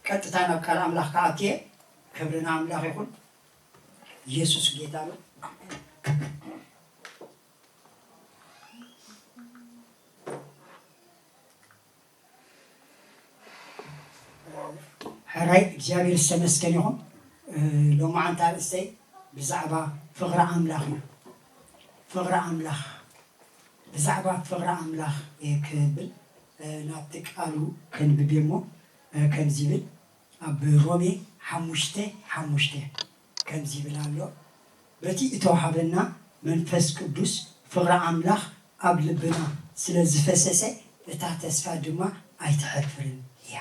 ቀጥታ ናብ ቃል ኣምላኽ ክኣትየ። ክብሪ ንኣምላኽ ይኹን። ኢየሱስ ጌታ ነው። ሕራይ እግዚኣብሔር ዝተመስገን ይኹን። ሎማዓንቲ ኣርእስተይ ብዛዕባ ፍቕሪ ኣምላኽ እዩ። ፍቕሪ ኣምላኽ፣ ብዛዕባ ፍቕሪ ኣምላኽ እየ ክብል ናብቲ ቃሉ ከንብብ እሞ ከምዚ ይብል። ኣብ ሮሜ ሓሙሽተ ሓሙሽተ ከምዚ ይብል ኣሎ፣ በቲ እተዋሃበና መንፈስ ቅዱስ ፍቕሪ ኣምላኽ ኣብ ልብና ስለ ዝፈሰሰ እታ ተስፋ ድማ ኣይትሐፍርን እያ።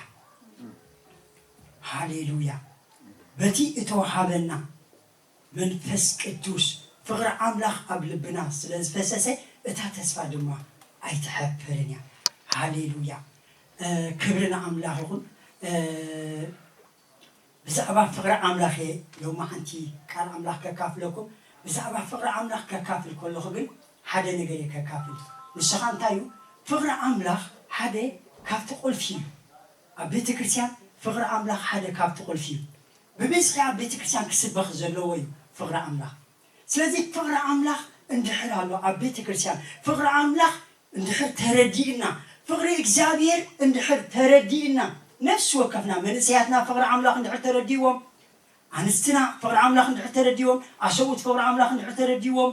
ሃሌሉያ። በቲ እተዋሃበና መንፈስ ቅዱስ ፍቕሪ ኣምላኽ ኣብ ልብና ስለ ዝፈሰሰ እታ ተስፋ ድማ ኣይትሐፍርን እያ። ሃሌሉያ። ክብሪ ንኣምላኽ ይኹን። ብዛዕባ ፍቕሪ ኣምላኽ እየ ሎማዓንቲ ቃል ኣምላኽ ከካፍለኩም። ብዛዕባ ፍቕሪ ኣምላኽ ከካፍል ከለኹ ግን ሓደ ነገር እየ ከካፍል። ንሱ ኸኣ እንታይ እዩ? ፍቕሪ ኣምላኽ ሓደ ካብቲ ቁልፊ እዩ። ኣብ ቤተ ክርስቲያን ፍቕሪ ኣምላኽ ሓደ ካብቲ ቁልፊ እዩ። ብብዝሒ ኣብ ቤተ ክርስቲያን ክስበኽ ዘለዎ እዩ ፍቕሪ ኣምላኽ። ስለዚ ፍቕሪ ኣምላኽ እንድሕር ኣሎ ኣብ ቤተ ክርስቲያን፣ ፍቕሪ ኣምላኽ እንድሕር ተረዲእና፣ ፍቕሪ እግዚኣብሔር እንድሕር ተረዲእና፣ ነፍሲ ወከፍና መንእሰያትና ፍቕሪ ኣምላኽ እንድሕር ተረዲእዎም፣ ኣንስትና ፍቕሪ ኣምላኽ እንድሕር ተረዲእዎም፣ ኣሰብኡት ፍቕሪ ኣምላኽ እንድሕር ተረዲእዎም፣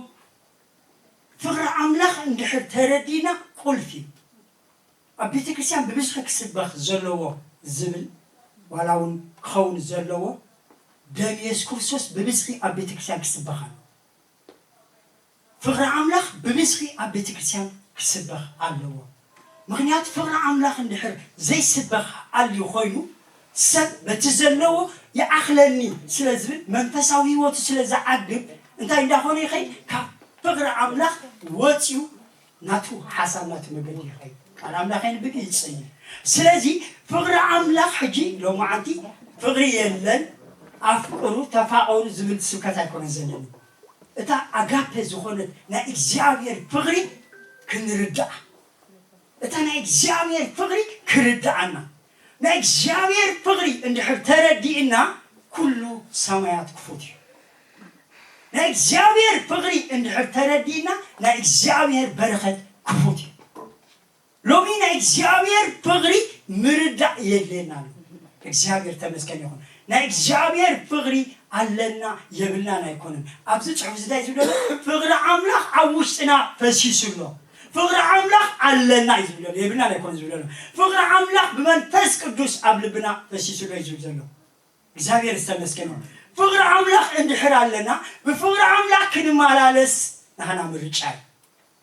ፍቕሪ ኣምላኽ እንድሕር ተረዲእና ቁልፊ እዩ። ኣብ ቤተ ክርስቲያን ብብዝሒ ክስበኽ ዘለዎ ዝብል ዋላ እውን ክኸውን ዘለዎ ደም የሱስ ክርስቶስ ብብዝሒ ኣብ ቤተ ክርስቲያን ክስበኽ ኣሎ። ፍቕሪ ኣምላኽ ብብዝሒ ኣብ ቤተ ክርስቲያን ክስበኽ ኣለዎ። ምኽንያቱ ፍቕሪ ኣምላኽ እንድሕር ዘይስበኽ ኣልዩ ኮይኑ ሰብ በቲ ዘለዎ ይኣኽለኒ ስለ ዝብል መንፈሳዊ ህይወቱ ስለ ዝዓግብ እንታይ እንዳኾነ ይኸይድ? ካብ ፍቕሪ ኣምላኽ ወፂኡ ናቱ ሓሳብ ናቱ መገዲ ይኸይድ። ቃል ኣምላኽ የንብብ ይፅሊ። ስለዚ ፍቕሪ ኣምላኽ ሕጂ ሎማዓንቲ ፍቕሪ የለን ኣፍቅሩ ተፋቐሩ ዝብል ስብከት ኣይኮነን ዘለኒ። እታ ኣጋፔ ዝኾነት ናይ እግዚኣብሔር ፍቕሪ ክንርዳኣ፣ እታ ናይ እግዚኣብሔር ፍቕሪ ክርዳኣና። ናይ እግዚኣብሔር ፍቕሪ እንድሕር ተረዲእና ኩሉ ሰማያት ክፉት እዩ። ናይ እግዚኣብሔር ፍቕሪ እንድሕር ተረዲእና ናይ እግዚኣብሔር በረኸት ክፉት እዩ። ሎሚ ናይ እግዚኣብሔር ፍቕሪ ምርዳእ የድልየና ኣሎ። እግዚኣብሔር ተመስገን ይኹን። ናይ እግዚኣብሔር ፍቕሪ ኣለና የብልናን ኣይኮነን። ኣብዚ ጽሑፍ እዚ እንታይ ዝብለሉ? ፍቕሪ ኣምላኽ ኣብ ውሽጥና ፈሲሱ ኣሎ። ፍቕሪ ኣምላኽ ኣለና እዩ ዝብለሉ፣ የብልናን ኣይኮነን ዝብለሉ። ፍቕሪ ኣምላኽ ብመንፈስ ቅዱስ ኣብ ልብና ፈሲሱ ኣሎ እዩ ዝብል ዘሎ። እግዚኣብሔር ዝተመስገን ይኹን። ፍቕሪ ኣምላኽ እንድሕር ኣለና ብፍቕሪ ኣምላኽ ክንመላለስ ናህና ምርጫ እዩ።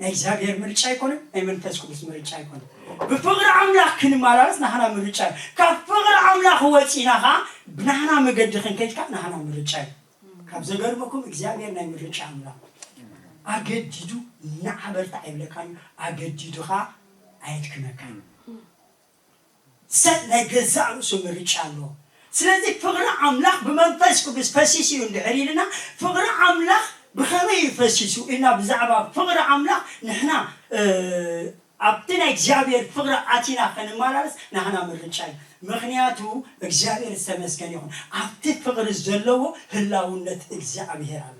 ናይ እግዚኣብሔር ምርጫ ኣይኮነን፣ ናይ መንፈስ ቅዱስ ምርጫ ኣይኮነን። ብፍቕሪ ኣምላኽ ክንመላለስ ናህና ምርጫ እዩ። ካብ ፍቕሪ ኣምላኽ ወፂና ኸዓ ብናህና መገዲ ክንከይድ ከዓ ናህና ምርጫ እዩ። ካብ ዘገርመኩም እግዚኣብሔር ናይ ምርጫ ኣምላኽ ኣገዲዱ ንዓ በርትዕ ኣይብለካን እዩ፣ ኣገዲዱ ኸዓ ኣየድክመካን እዩ። ሰብ ናይ ገዛእ ርእሱ ምርጫ ኣለዎ። ስለዚ ፍቕሪ ኣምላኽ ብመንፈስ ቅዱስ ፈሲሱ እዩ እንድሕር ኢልና ፍቕሪ ኣምላኽ ብኸመይ እዩ ፈሲሱ ኢልና ብዛዕባ ፍቕሪ ኣምላኽ ንሕና ኣብቲ ናይ እግዚኣብሔር ፍቕሪ ኣቲና ከንመላለስ ናህና ምርጫ እዩ። ምኽንያቱ እግዚኣብሔር ዝተመስገን ይኹን ኣብቲ ፍቕሪ ዘለዎ ህላውነት እግዚኣብሔር ኣሎ።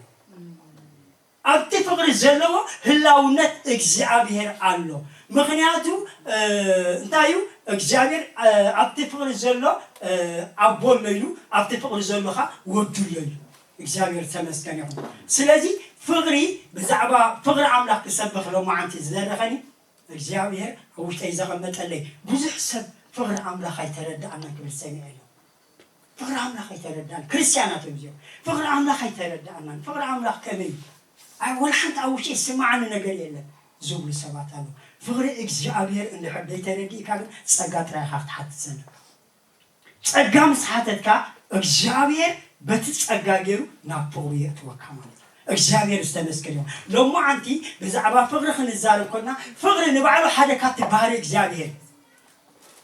ኣብቲ ፍቕሪ ዘለዎ ህላውነት እግዚኣብሔር ኣሎ። ምኽንያቱ እንታይ እዩ? እግዚኣብሔር ኣብቲ ፍቕሪ ዘሎ ኣቦ ኣሎ ኢሉ ኣብቲ ፍቕሪ ዘሎ ኸዓ ወዱ ኣሎ ኢሉ። እግዚኣብሔር ተመስገን ይኹን። ስለዚ ፍቕሪ ብዛዕባ ፍቕሪ ኣምላኽ ክሰብኽ ሎማዓንቲ ዝደረኸኒ እግዚኣብሔር ኣብ ውሽጠይ ዘቐመጠለይ ብዙሕ ሰብ ፍቕሪ ኣምላኽ ኣይተረድኣናን ክብል ሰሚዐ ኣሎ። ፍቕሪ ኣምላኽ ኣይተረድኣን ክርስትያናት እዮም እዚኦም። ፍቕሪ ኣምላኽ ኣይተረድኣናን። ፍቕሪ ኣምላኽ ከመይ እዩ? ኣይ ወላ ሓንቲ ኣብ ውሽጠይ ዝስምዓኒ ነገር የለን ዝብሉ ሰባት ኣለዉ። ፍቕሪ እግዚኣብሔር እንድሕር ዘይተረዲእካ ግን ጸጋ ጥራይ ኢኻ ክትሓትት ዘለካ። ጸጋ ምስ ሓተትካ እግዚኣብሔር በቲ ጸጋ ገይሩ ናብ ፍቕሩ የእትወካ ማለት እዩ። እግዚኣብሔር ዝተመስገን ይኹን። ሎማዓንቲ ብዛዕባ ፍቕሪ ክንዛረብ ኮና ፍቕሪ ንባዕሉ ሓደ ካብቲ ባህሪ እግዚኣብሔር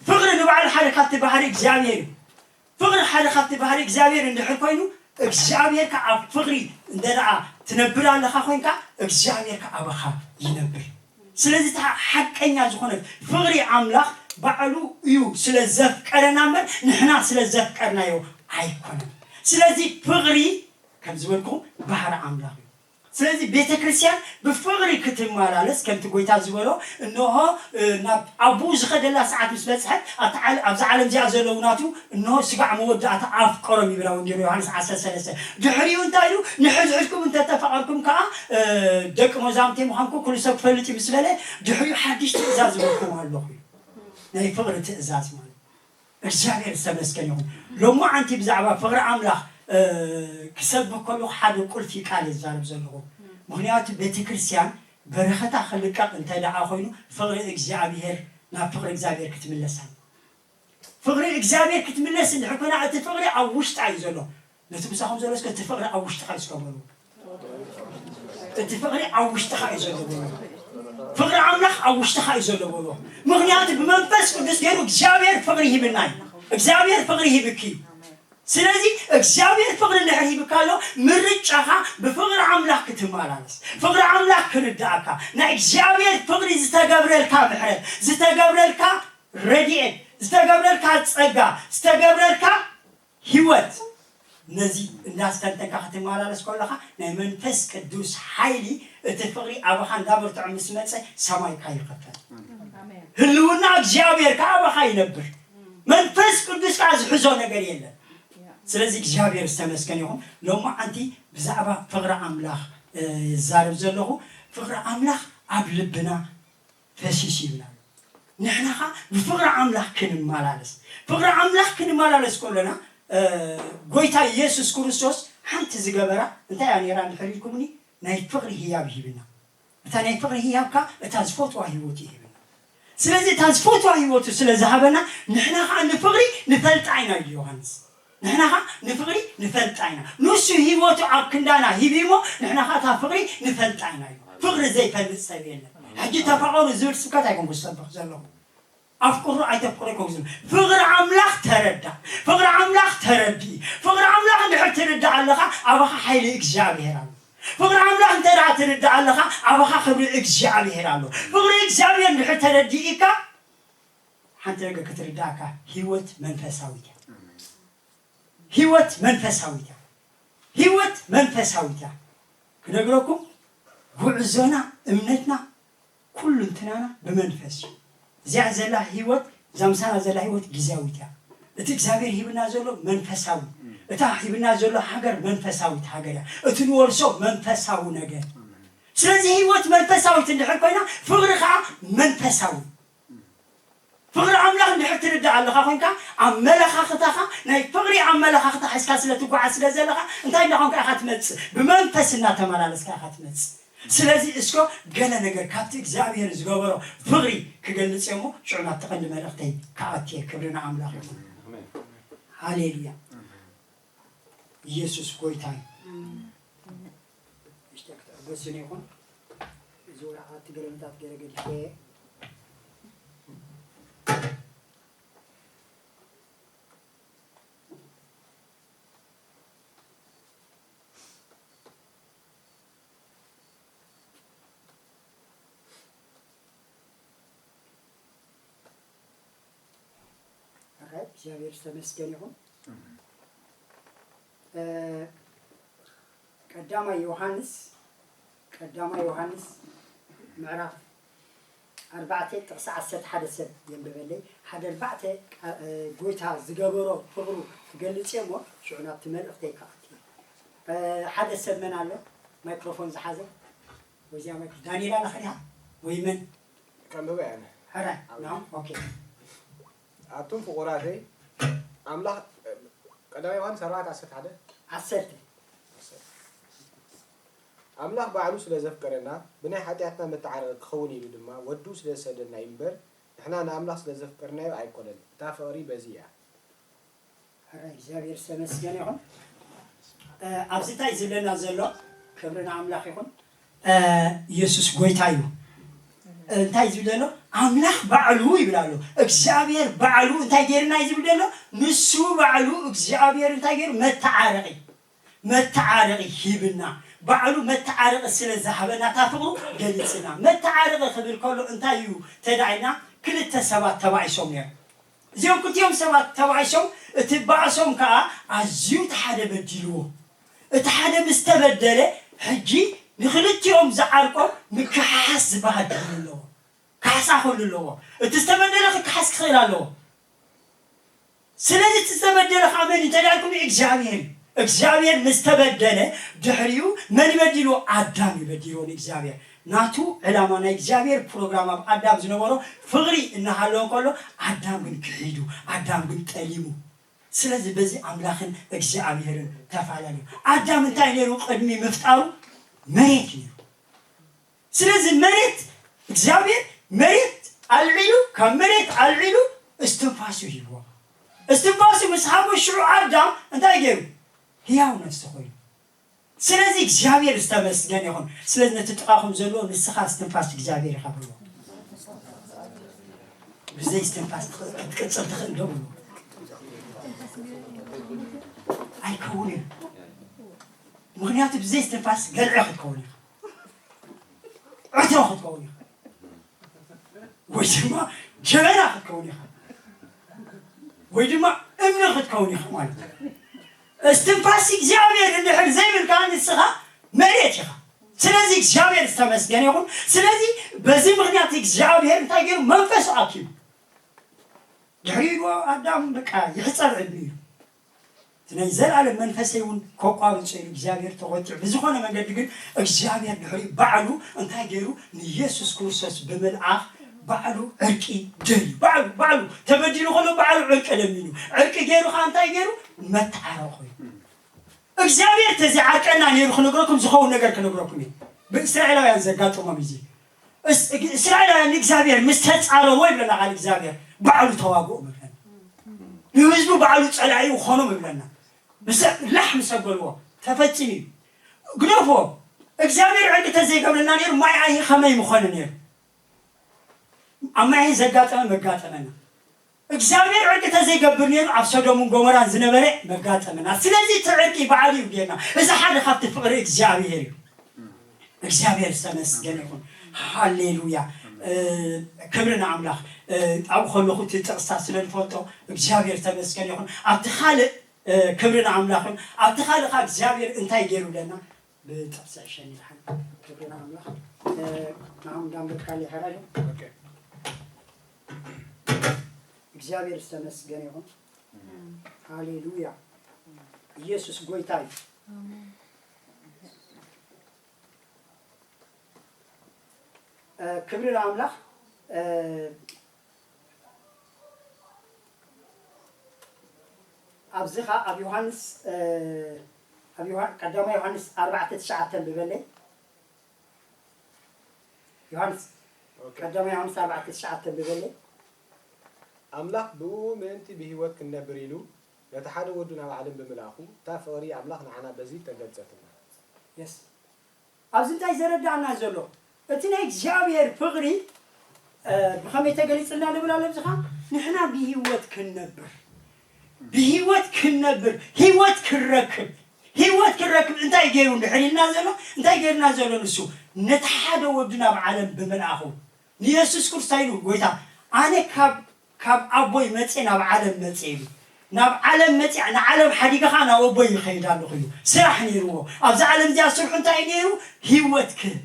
ፍቕሪ ንባዕሉ ሓደ ካብቲ ባህሪ እግዚኣብሔር እዩ። ፍቕሪ ሓደ ካብቲ ባህሪ እግዚኣብሔር እንድሕር ኮይኑ እግዚኣብሔር ከዓ ኣብ ፍቕሪ እንተ ደኣ ትነብር ኣለኻ ኮይንካ እግዚኣብሔር ከዓ ኣባኻ ይነብር። ስለዚ እታ ሓቀኛ ዝኾነት ፍቕሪ ኣምላኽ ባዕሉ እዩ ስለ ዘፍቀረና እምበር ንሕና ስለ ዘፍቀርናዮ ኣይኮነን። ስለዚ ፍቕሪ ከም ዝበልኩ ባህሪ ኣምላኽ እዩ። ስለዚ ቤተ ክርስቲያን ብፍቕሪ ክትመላለስ ከምቲ ጎይታ ዝበሎ እንሆ ናብ ኣቦኡ ዝኸደላ ሰዓት ምስ በጽሐት ኣብዛ ዓለም እዚኣ ዘለዉ ናቱ እንሆ ስጋዕ መወዳእታ ኣፍቀሮም ይብላ ወንጌል ዮሃንስ ዓሰርተ ሰለስተ። ድሕሪኡ እንታይ ኢሉ? ንሕድሕድኩም እንተተፋቐርኩም ከዓ ደቂ መዛምርተይ ምዃንኩም ኩሉ ሰብ ክፈልጥ እዩ ምስ በለ ድሕሪኡ ሓድሽ ትእዛዝ ይበኩም ኣለኹ እዩ። ናይ ፍቕሪ ትእዛዝ ማለት እግዚኣብሔር ዝተመስገን ይኹን። ሎማዓንቲ ብዛዕባ ፍቕሪ ኣምላኽ ክሰብኽ ከለኹ ሓደ ቁልፊ ቃል ይዛረብ ዘለኹ። ምኽንያቱ ቤተ ክርስቲያን በረኸታ ክልቀቕ እንተ ደኣ ኮይኑ ፍቕሪ እግዚኣብሔር ናብ ፍቕሪ እግዚኣብሔር ክትምለስ ኣለ። ፍቕሪ እግዚኣብሔር ክትምለስ እንድሕር ኮይና እቲ ፍቕሪ ኣብ ውሽጣ እዩ ዘሎ። ነቲ ምሳኹም ዘሎ እስከ እቲ ፍቕሪ ኣብ ውሽጥኻ እዩ እስከ በሉ። እቲ ፍቕሪ ኣብ ውሽጥኻ እዩ ዘሎ በሎ። ፍቕሪ ኣምላኽ ኣብ ውሽጥኻ እዩ ዘሎ በሎ። ምኽንያቱ ብመንፈስ ቅዱስ ገይሩ እግዚኣብሔር ፍቕሪ ሂብና እዩ። እግዚኣብሔር ፍቕሪ ሂብኪ እዩ። ስለዚ እግዚኣብሔር ፍቕሪ እንድሕር ሂብካ ኣሎ ምርጫኻ ብፍቕሪ ኣምላኽ ክትመላለስ ፍቕሪ ኣምላኽ ክርዳእካ ናይ እግዚኣብሔር ፍቕሪ ዝተገብረልካ ምሕረት ዝተገብረልካ ረድኤት ዝተገብረልካ ጸጋ ዝተገብረልካ ህይወት ነዚ እንዳስተንተንካ ክትመላለስ ከለኻ ናይ መንፈስ ቅዱስ ሓይሊ እቲ ፍቕሪ ኣባኻ እንዳበርትዖ ምስ መፀ ሰማይካ ይኸፈት። ህልውና እግዚኣብሔር ከዓ ኣባኻ ይነብር። መንፈስ ቅዱስ ከዓ ዝሕዞ ነገር የለን። ስለዚ እግዚኣብሔር ዝተመስገን ይኹን። ሎማዓንቲ ብዛዕባ ፍቕሪ ኣምላኽ ይዛረብ ዘለኹ። ፍቕሪ ኣምላኽ ኣብ ልብና ፈሲስ ይብል ኣሎ። ንሕና ኸዓ ብፍቕሪ ኣምላኽ ክንመላለስ ፍቕሪ ኣምላኽ ክንመላለስ ከሎና ጎይታ ኢየሱስ ክርስቶስ ሓንቲ ዝገበራ እንታይ እያ ነይራ እንድሕር ኢልኩምኒ ናይ ፍቕሪ ህያብ ሂብና። እታ ናይ ፍቕሪ ህያብ ከዓ እታ ዝፈትዋ ህይወት እዩ ሂብና። ስለዚ እታ ዝፈትዋ ህይወቱ ስለ ዝሃበና ንሕና ኸዓ ንፍቕሪ ንፈልጣ ኢና ኢሉ ዮሃንስ። ንሕና ኸዓ ንፍቕሪ ንፈልጣ ኢና። ንሱ ህይወቱ ኣብ ክንዳና ሂቡ እሞ ንሕና ኸዓ እታ ፍቕሪ ንፈልጣ ኢና ኢሉ። ፍቕሪ ዘይፈልጥ ሰብ የለን። ሕጂ ተፋቐሩ ዝብል ስብከት ኣይኮንኩ ዝሰብኽ ዘለኹ። ኣፍቅሩ ኣይተፍቅሩ ኣይኮንኩ ዝብል። ፍቕሪ ኣምላኽ ተረዳ። ፍቕሪ ኣምላኽ ተረዲ። ፍቕሪ ኣምላኽ እንድሕር ትርዳእ ኣለኻ ኣባኻ ሓይሊ እግዚኣብሔር ኣሎ። ፍቕሪ ኣምላኽ እንተ ደኣ ትርዳእ ኣለኻ ኣባኻ ክብሪ እግዚኣብሔር ኣሎ። ፍቕሪ እግዚኣብሔር እንድሕር ተረዲእካ ሓንቲ ነገር ክትርዳእካ ህይወት መንፈሳዊት እያ። ህይወት መንፈሳዊት እያ። ህይወት መንፈሳዊት እያ። ክነግረኩም ጉዕዞና እምነትና ኩሉ እንትናና ብመንፈስ እዩ። እዚኣ ዘላ ህይወት እዛ ምሳና ዘላ ህይወት ግዜያዊት እያ። እቲ እግዚኣብሔር ሂብና ዘሎ መንፈሳዊ እታ ሂብና ዘሎ ሃገር መንፈሳዊት ሃገር እያ። እቲ ንወርሶ መንፈሳዊ ነገር። ስለዚ ህይወት መንፈሳዊት እንድሕር ኮይና ፍቕሪ ከዓ መንፈሳዊ ፍቕሪ ኣምላኽ እንድሕር ትርዳእ ኣለኻ ኮንካ ኣመለኻኽታኻ ናይ ፍቕሪ ኣመለኻኽታ ሒዝካ ስለ ትጓዓዝ ስለ ዘለኻ እንታይ እንዳኾንካ ኢኻ ትመጽእ? ብመንፈስ እናተመላለስካ ኢኻ ትመጽእ። ስለዚ እስኮ ገለ ነገር ካብቲ እግዚኣብሔር ዝገበሮ ፍቕሪ ክገልጽ እየ እሞ ሽዑ ናብቲ ቀንዲ መልእኽተይ ክኣቱ እየ። ክብሪ ንኣምላኽ ይኹን። ሃሌሉያ። ኢየሱስ ጎይታ እዩ። እሽተ ክትዕገስን ይኹን። እዚ ወረቓቕቲ ገለመታት ገለ ገዲፈ እየ። ኣራይ እግዚኣብሔር ዝተመስገን ይኹን። ቀዳማይ ዮሃንስ ቀዳማይ ዮሃንስ ምዕራፍ ኣርባዕተ ጥቕሲ ዓሰርተ ሓደ ሰብ የንብበለይ። ሓደ ኣርባዕተ ጎይታ ዝገበሮ ፍቕሩ ክገልጽ እየ እሞ ሽዑ ናብቲ መልእኽተይ ክኣቱ እየ። ሓደ ሰብ መን ኣሎ ማይክሮፎን ዝሓዘ? ወዚኣ ማይክሮ ዳንኤል ኣለኻ ዲኻ ወይ መን? ከንብበ እየ ኣነ። ሕራይ ናም ኦኬ። ኣቱም ፍቑራተይ ኣምላኽ ቀዳማይ ዮሃንስ ኣርባዕተ ዓሰርተ ሓደ ዓሰርተ ኣምላኽ ባዕሉ ስለ ዘፍቀረና ብናይ ሓጢኣትና መተዓረቒ ክኸውን ኢሉ ድማ ወዱ ስለ ዝሰደልና እዩ እምበር ንሕና ንኣምላኽ ስለ ዘፍቀርናዮ ኣይኮነን። እታ ፍቕሪ በዚ እያ። ሕራይ እግዚኣብሔር ዝተመስገነ ይኹን። ኣብዚ እንታይ ዝብለና ዘሎ? ክብሪ ንኣምላኽ ይኹን። ኢየሱስ ጎይታ እዩ። እንታይ ዝብል ዘሎ? ኣምላኽ ባዕሉ ይብል ኣሎ። እግዚኣብሔር ባዕሉ እንታይ ገይርና እዩ ዝብል ዘሎ? ንሱ ባዕሉ እግዚኣብሔር እንታይ ገይሩ? መተዓረቒ መተዓረቒ ሂብና። ባዕሉ መተዓረቒ ስለ ዝሃበና እታ ፍቕሩ ገሊጽና። መተዓረቒ ክብል ከሎ እንታይ እዩ ተዳኢና? ክልተ ሰባት ተባኢሶም ነይሮም። እዚኦም ክልቲኦም ሰባት ተባኢሶም፣ እቲ ባእሶም ከኣ ኣዝዩ እቲ ሓደ በዲልዎ። እቲ ሓደ ምስ ተበደለ፣ ሕጂ ንክልቲኦም ዝዓርቆም ምክሕሓስ ዝበሃል ክህሉ ኣለዎ። ካሕሳ ክህሉ ኣለዎ። እቲ ዝተበደለ ክከሓስ ክኽእል ኣለዎ። ስለዚ እቲ ዝተበደለ ከዓ መን እዩ እንተ ኢልኩም፣ እግዚኣብሔር እዩ። እግዚኣብሔር ምስ ተበደለ፣ ድሕሪኡ መን እዩ በዲልዎ? ኣዳም እዩ በዲልዎ ንእግዚኣብሔር። ናቱ ዕላማ፣ ናይ እግዚኣብሔር ፕሮግራም፣ ኣብ ኣዳም ዝነበሮ ፍቕሪ እናሃለወ እንከሎ፣ ኣዳም ግን ክሒዱ፣ ኣዳም ግን ጠሊሙ። ስለዚ በዚ ኣምላኽን እግዚኣብሔርን ተፈላለዩ። ኣዳም እንታይ ነይሩ ቅድሚ ምፍጣሩ? መሬት ነይሩ። ስለዚ መሬት፣ እግዚኣብሔር መሬት ኣልዒሉ፣ ካብ መሬት ኣልዒሉ እስትንፋሱ ሂብዎ። እስትንፋሱ ምስ ሃቦ፣ ሽዑ ኣዳም እንታይ ገይሩ? ህያው ነፍሲ ኮይኑ። ስለዚ እግዚኣብሔር ዝተመስገነ ይኹን። ስለዚ ነቲ ጥቓኹም ዘሎ፣ ንስኻ እስትንፋስ እግዚኣብሔር ኢኻ በልዎ። ብዘይ እስትንፋስ ክትቅጽል ትኽእል ዶ በልዎ። ኣይከውንን። ምኽንያቱ ብዘይ እስትንፋስ ገልዒ ክትከውን ኢኻ። ዕትሮ ክትከውን ኢኻ። ወይ ድማ ጀበና ክትከውን ኢኻ። ወይ ድማ እምኒ ክትከውን ኢኻ ማለት እዩ። እስትንፋስ እግዚኣብሔር እንድሕር ዘይብልካ፣ ንስኻ መሬት ኢኻ። ስለዚ እግዚኣብሔር ዝተመስገነ ይኹን። ስለዚ በዚ ምኽንያት እግዚኣብሔር እንታይ ገይሩ? መንፈሱ ኣኪቡ። ድሕሪኡ ኣዳም በቃ ይሕጸር ዕድሚኡ እዩ። እቲ ናይ ዘላለም መንፈሰይ እውን ከቋርጾ ኢሉ እግዚኣብሔር ተቖጢዑ። ብዝኾነ መንገዲ ግን እግዚኣብሔር ድሕሪኡ ባዕሉ እንታይ ገይሩ? ንየሱስ ክርስቶስ ብምልኣኽ ባዕሉ ዕርቂ ደልዩ። ባዕሉ፣ ባዕሉ ተበዲሉ ከሎ ባዕሉ ዕርቂ ለሚኑ። ዕርቂ ገይሩ ኸኣ እንታይ ገይሩ? መተዓረቑ እዩ። እግዚኣብሔር ተዘይዓርቀና ነይሩ ክነግረኩም ዝኸውን ነገር ክነግረኩም እየ። ብእስራኤላውያን ዘጋጠሞም እዚ። እስ-፣ እስራኤላውያን ንእግዚኣብሔር ምስ ተጻረርዎ ይብለና ቃል እግዚኣብሔር፣ ባዕሉ ተዋግኦም ይብለና። ንህዝቡ ባዕሉ ጸላኢኡ ኾኖም ይብለና። ምስ ላሕ ምስ ኣበልዎ፣ ተፈጺሙ እዩ። ግደፍዎ። እግዚኣብሔር ዕርቂ ተዘይገብረና ነይሩ፣ ማይ ኣይሂ ከመይ ምኾነ ነይሩ? ኣብ ማይ ዘጋጠመ መጋጠመና። እግዚኣብሔር ዕርቂ ተዘይገብር ነይሩ፣ ኣብ ሶዶምን ጎሞራን ዝነበረ መጋጠመና። ስለዚ እቲ ዕርቂ ባዕሉ እዩ ጌርና። እዚ ሓደ ካብቲ ፍቕሪ እግዚኣብሔር እዩ። እግዚኣብሔር ዝተመስገነ ይኹን። ሃሌሉያ። እ፣ ክብሪ ንኣምላኽ። እ፣ ኣብኡ ከለኹ እቲ ጥቕስታት ስለ ዝፈልጦ እግዚኣብሔር ዝተመስገነ ይኹን። ኣብቲ ካልእ፣ እ፣ ክብሪ ንኣምላኽ ይኹን። ኣብቲ ካልእ ኸኣ እግዚኣብሔር እንታይ ገይሩ ብለና? ብጥቕሲ ዕሸኒ ድሓን። ክብሪ ንኣምላኽ። እ፣ ንዓኹም እንዳንበብካለይ ሕራይ እዩ። ኦኬ። እግዚኣብሔር ዝተመስገነ ይኹን። ሃሌሉያ። ኢየሱስ ጎይታ እዩ። እ፣ ክብሪ ንኣምላኽ። እ፣ ኣብዚ ኸኣ ኣብ ዮሃንስ፣ እ፣ ኣብ ዮሃ-፣ ቀዳማይ ዮሃንስ ኣርባዕተ ትሽዓተ ኣንብበለይ። ዮሃንስ፣ ኦኬ። ቀዳማይ ዮሃንስ ኣርባዕተ ትሽዓተ ኣንብበለይ። ኣምላኽ ብእኡ ምእንቲ ብህይወት ክንነብር ኢሉ ነቲ ሓደ ወዱ ናብ ዓለም ብምልኣኹ፣ እታ ፍቕሪ ኣምላኽ ንዓና በዚ ተገልጸትና። የስ። ኣብዚ እንታይ ዘረዳእና ዘሎ? እቲ ናይ እግዚኣብሔር ፍቕሪ፣ እ፣ ብኸመይ ተገሊጽልና ንብል ኣሎ? ኣብዚ ኸኣ ንሕና ብህይወት ክንነብር፣ ብህይወት ክንነብር፣ ህይወት ክንረክብ፣ ህይወት ክንረክብ እንታይ ገይሩ እንድሕር ኢልና ዘሎ? እንታይ ገይርና ዘሎ ንሱ? ነቲ ሓደ ወዱ ናብ ዓለም ብምልኣኹ። ንየሱስ ክርስቶስ ኢሉ ጎይታ፣ ኣነ ካብ፣ ካብ ኣቦይ መጽየ ናብ ዓለም መጽየ ኢሉ። ናብ ዓለም መጽየ፣ ንዓለም ሓዲገ ኸኣ ናብ ኣቦይ ይኸይድ ኣለኹ ኢሉ። ስራሕ ነይርዎ። ኣብዛ ዓለም እዚኣ ስርሑ እንታይ ነይሩ? ህይወት ክህብ።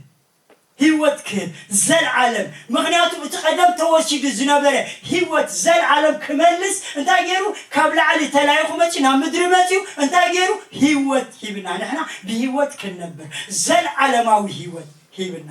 ህይወት ክህብ። ዘልዓለም። ምኽንያቱ እቲ ቀደም ተወሲዱ ዝነበረ ህይወት ዘልዓለም ክመልስ እንታይ ገይሩ? ካብ ላዕሊ ተላኢኹ መጽዩ፣ ናብ ምድሪ መጽዩ እንታይ ገይሩ? ህይወት ሂብና። ንሕና ብህይወት ክንነብር ዘልዓለማዊ ህይወት ሂብና።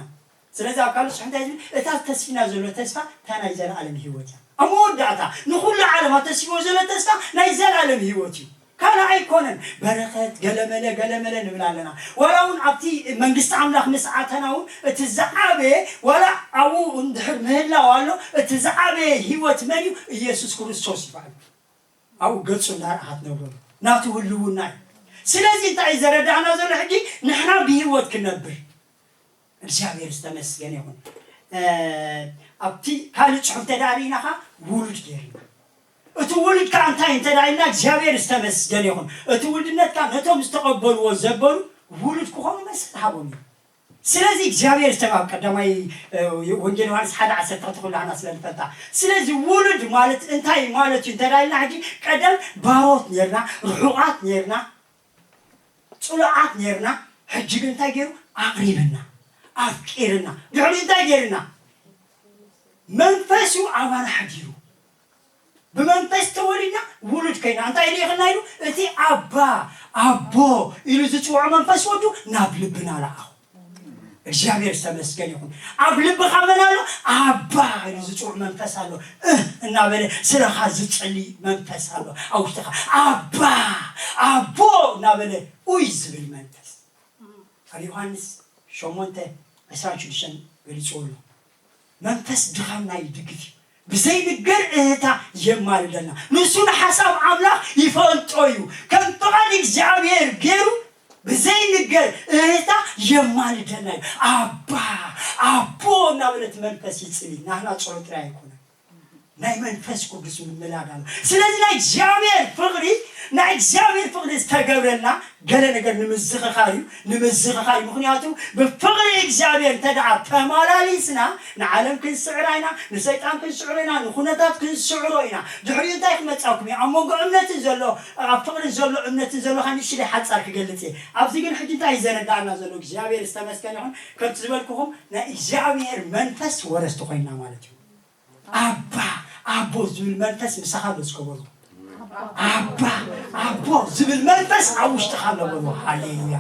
ስለዚ ኣብ ካልእ ጽሑፍ እንታይ ዝብል? እታ ተስፊና ዘሎ ተስፋ እታ ናይ ዘለኣለም ህይወት እያ። ኣብ መወዳእታ ንኹሉ ዓለም ኣብ ተስፊዎ ዘሎ ተስፋ ናይ ዘለኣለም ህይወት እዩ። ካልእ ኣይኮነን። በረኸት፣ ገለመለ፣ ገለመለ ንብል ኣለና። ዋላ እውን ኣብቲ መንግስቲ ኣምላኽ ምስ ኣተና እውን እቲ ዝዓበየ፣ ዋላ ኣብኡ እንድሕር ምህላው ኣሎ፣ እቲ ዝዓበየ ህይወት መን እዩ? ኢየሱስ ክርስቶስ ይበሃል። ኣብኡ ገጹ እንዳረኣኻ ትነብረሉ። ናቱ ህልውና እዩ። ስለዚ እንታይ እዩ ዘረዳእና ዘሎ ሕጂ? ንሕና ብህይወት ክንነብር እግዚኣብሔር ዝተመስገነ ይኹን። እ፣ ኣብቲ ካልእ ጽሑፍ እንተ ደኣ ርኢና ኸኣ ውሉድ ገይርና። እቲ ውሉድ ከኣ እንታይ እንተ ደኣ ኢልና እግዚኣብሔር ዝተመስገነ ይኹን። እቲ ውልድነት ከኣ ነቶም ዝተቐበልዎ ዘበሉ ውሉድ ክኾኑ መሰል ሃቦም እዩ። ስለዚ እግዚኣብሔር ዝተባብ ቀዳማይ ወንጌል ዮሃንስ ሓደ ዓሰርተ ክልተ ኩላህና ስለ ንፈልጣ። ስለዚ ውሉድ ማለት እንታይ ማለት እዩ እንተ ኢልና ሕጂ ቀደም ባሮት ኔርና፣ ርሑቓት ኔርና፣ ጽሉዓት ኔርና። ሕጂ ግን እንታይ ገይሩ ኣቕሪብና፣ ኣፍቂርና። ድሕሪ እንታይ ገይርና? መንፈሱ ኣባና ሓዲሩ። ብመንፈስ ተወሊድና ውሉድ ኮይና እንታይ ኢሉ ይኽልና ኢሉ እቲ ኣባ ኣቦ ኢሉ ዝፅውዖ መንፈስ ወዱ ናብ ልብና ለኣኹ። እግዚኣብሔር ዝተመስገን ይኹን። ኣብ ልብኻ መን ኣሎ? ኣባ ኢሉ ዝፅውዕ መንፈስ ኣሎ። እህ እናበለ ስለኻ ዝፅሊ መንፈስ ኣሎ ኣብ ውሽጥኻ። ኣባ ኣቦ እናበለ ኡይ ዝብል መንፈስ ኣብ ዮሃንስ ሸሞንተ ዕስራን ሽዱሽተን ገሊፅዎ ኣሎ። መንፈስ ድኻምና ይድግፍ እዩ። ብዘይንገር እህታ የማልደልና። ንሱ ንሓሳብ ኣምላኽ ይፈልጦ እዩ። ከም ፍቓድ እግዚኣብሔር ገይሩ ብዘይንገር እህታ የማልደልና እዩ። ኣባ ኣቦ እናበለት መንፈስ ይጽሊ። ናህና ጸሎት ጥራይ ኣይኮነን። ናይ መንፈስ ቅዱስ ምምላድ ኣሎ። ስለዚ ናይ እግዚኣብሔር ፍቕሪ ናይ እግዚኣብሔር ፍቕሪ ዝተገብረልና ገለ ነገር ንምዝኽኻር እዩ። ንምዝኽኻር እዩ። ምኽንያቱ ብፍቕሪ እግዚኣብሔር እንተ ደኣ ተማላሊስና ንዓለም ክንስዕራ ኢና፣ ንሰይጣን ክንስዕሮ ኢና፣ ንኹነታት ክንስዕሮ ኢና። ድሕሪኡ እንታይ ክመጻኩም እዩ? ኣብ መንጎ እምነትን ዘሎ ኣብ ፍቕርን ዘሎ እምነትን ዘሎ ኸዓ ንእሽተይ ሓጻር ክገልጽ እየ። ኣብዚ ግን ሕጂ እንታይ እዩ ዘረዳእና ዘሎ እግዚኣብሔር ዝተመስገነ ይኹን። ከምቲ ዝበልኩኹም ናይ እግዚኣብሔር መንፈስ ወረስቲ ኮይና ማለት እዩ። ኣባ ኣቦ ዝብል መንፈስ ምሳኻ ኣሎ እስከ በሉ። ኣባ ኣቦ ዝብል መንፈስ ኣብ ውሽጥኻ ኣሎ በሉ። ሃሌሉያ።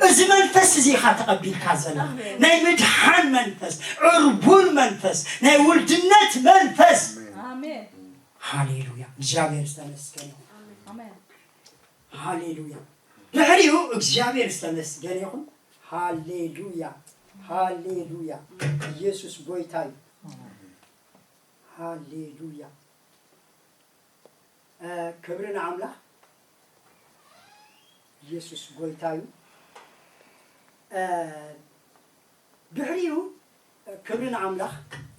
እዚ መንፈስ እዚ ኢኻ ተቐቢልካ ዘላ ናይ ምድሓን መንፈስ፣ ዕርቡን መንፈስ፣ ናይ ውልድነት መንፈስ። ኣሜን። ሃሌሉያ። እግዚኣብሔር ዝተመስገነ ይኹን። ኣሜን። ሃሌሉያ። ድሕሪኡ እግዚኣብሔር ዝተመስገነ ይኹን። ሃሌሉያ። ሃሌሉያ። ኢየሱስ ጎይታ እዩ። ሃሌሉያ። ክብሪ ንኣምላኽ። ኢየሱስ ጎይታ እዩ። ድሕሪኡ ክብሪ ንኣምላኽ።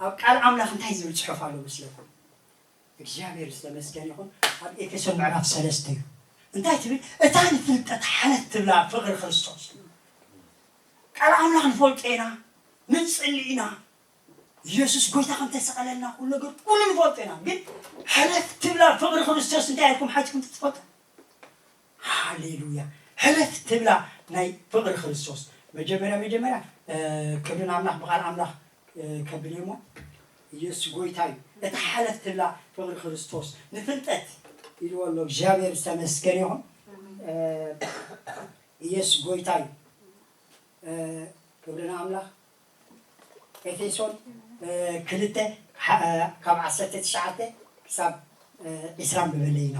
ኣብ ቃል ኣምላኽ እንታይ ዝብል ጽሑፍ ኣሎ መስለኩም? እግዚኣብሔር ዝተመስገነ ይኹን። ኣብ ኤፌሶን ምዕራፍ ሰለስተ እዩ። እንታይ ትብል? እታ ንፍልጠት ሓለት ትብላ ፍቕሪ ክርስቶስ። ቃል ኣምላኽ ንፈልጦ ኢና፣ ንጽሊ ኢና። ኢየሱስ ጎይታ ከም ተሰቐለልና ኩሉ ነገር ኩሉ ንፈልጦ ኢና። ግን ሕለፍ ትብላ ፍቕሪ ክርስቶስ እንታይ ኢልኩም ሓቲትኩም ትፈልጡ? ሃሌሉያ። ሕለፍ ትብላ ናይ ፍቕሪ ክርስቶስ። መጀመርያ መጀመርያ ክብሪ ንኣምላኽ ብቓል ኣምላኽ ከብል እሞ ኢየሱስ ጎይታ እዩ። እታ ሓለፍ ትብላ ፍቕሪ ክርስቶስ ንፍልጠት ኢልዎ ኣሎ። እግዚኣብሔር ዝተመስገነ ይኹን። ኢየሱስ ጎይታ እዩ። ክብሪ ንኣምላኽ። ኤፌሶን ክልተ ካብ ዓሰርተ ትሽዓተ ክሳብ ዒስራ ኣንብበለይ ኢና።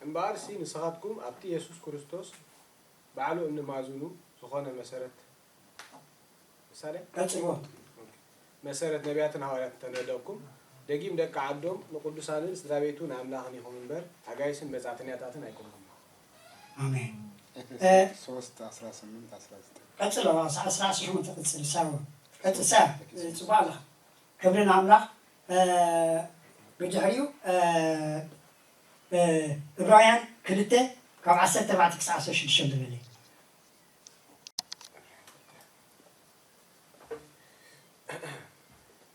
እምበኣርሲ ንስኻትኩም ኣብቲ የሱስ ክርስቶስ ባዕሉ እምኒ ማእዝኑ ዝኾነ መሰረት ምሳሌ ቀጽልዎ። መሰረት ነቢያትን ሃዋርያትን ተነደኩም ደጊም ደቂ ዓዶም ንቅዱሳንን ስድራ ቤቱ ንኣምላኽን ይኹን እምበር ኣጋይስን መጻእተኛታትን ኣይኮንኩም። ኣሜን። ኤፌሶን ሶስት አስራ ስምንት አስራ ዘጠኝ ቀጽሎ ኣስራ ስምንት ቀጽል ሳው ቀጽሳ ጽባላ ክብርን ኣምላኽ ብድሕሪኡ ዕብራውያን ክልተ ካብ ዓሰርተ ኣርባዕተ ክሳብ ዓሰርተ ሽዱሽተ ንበለይ።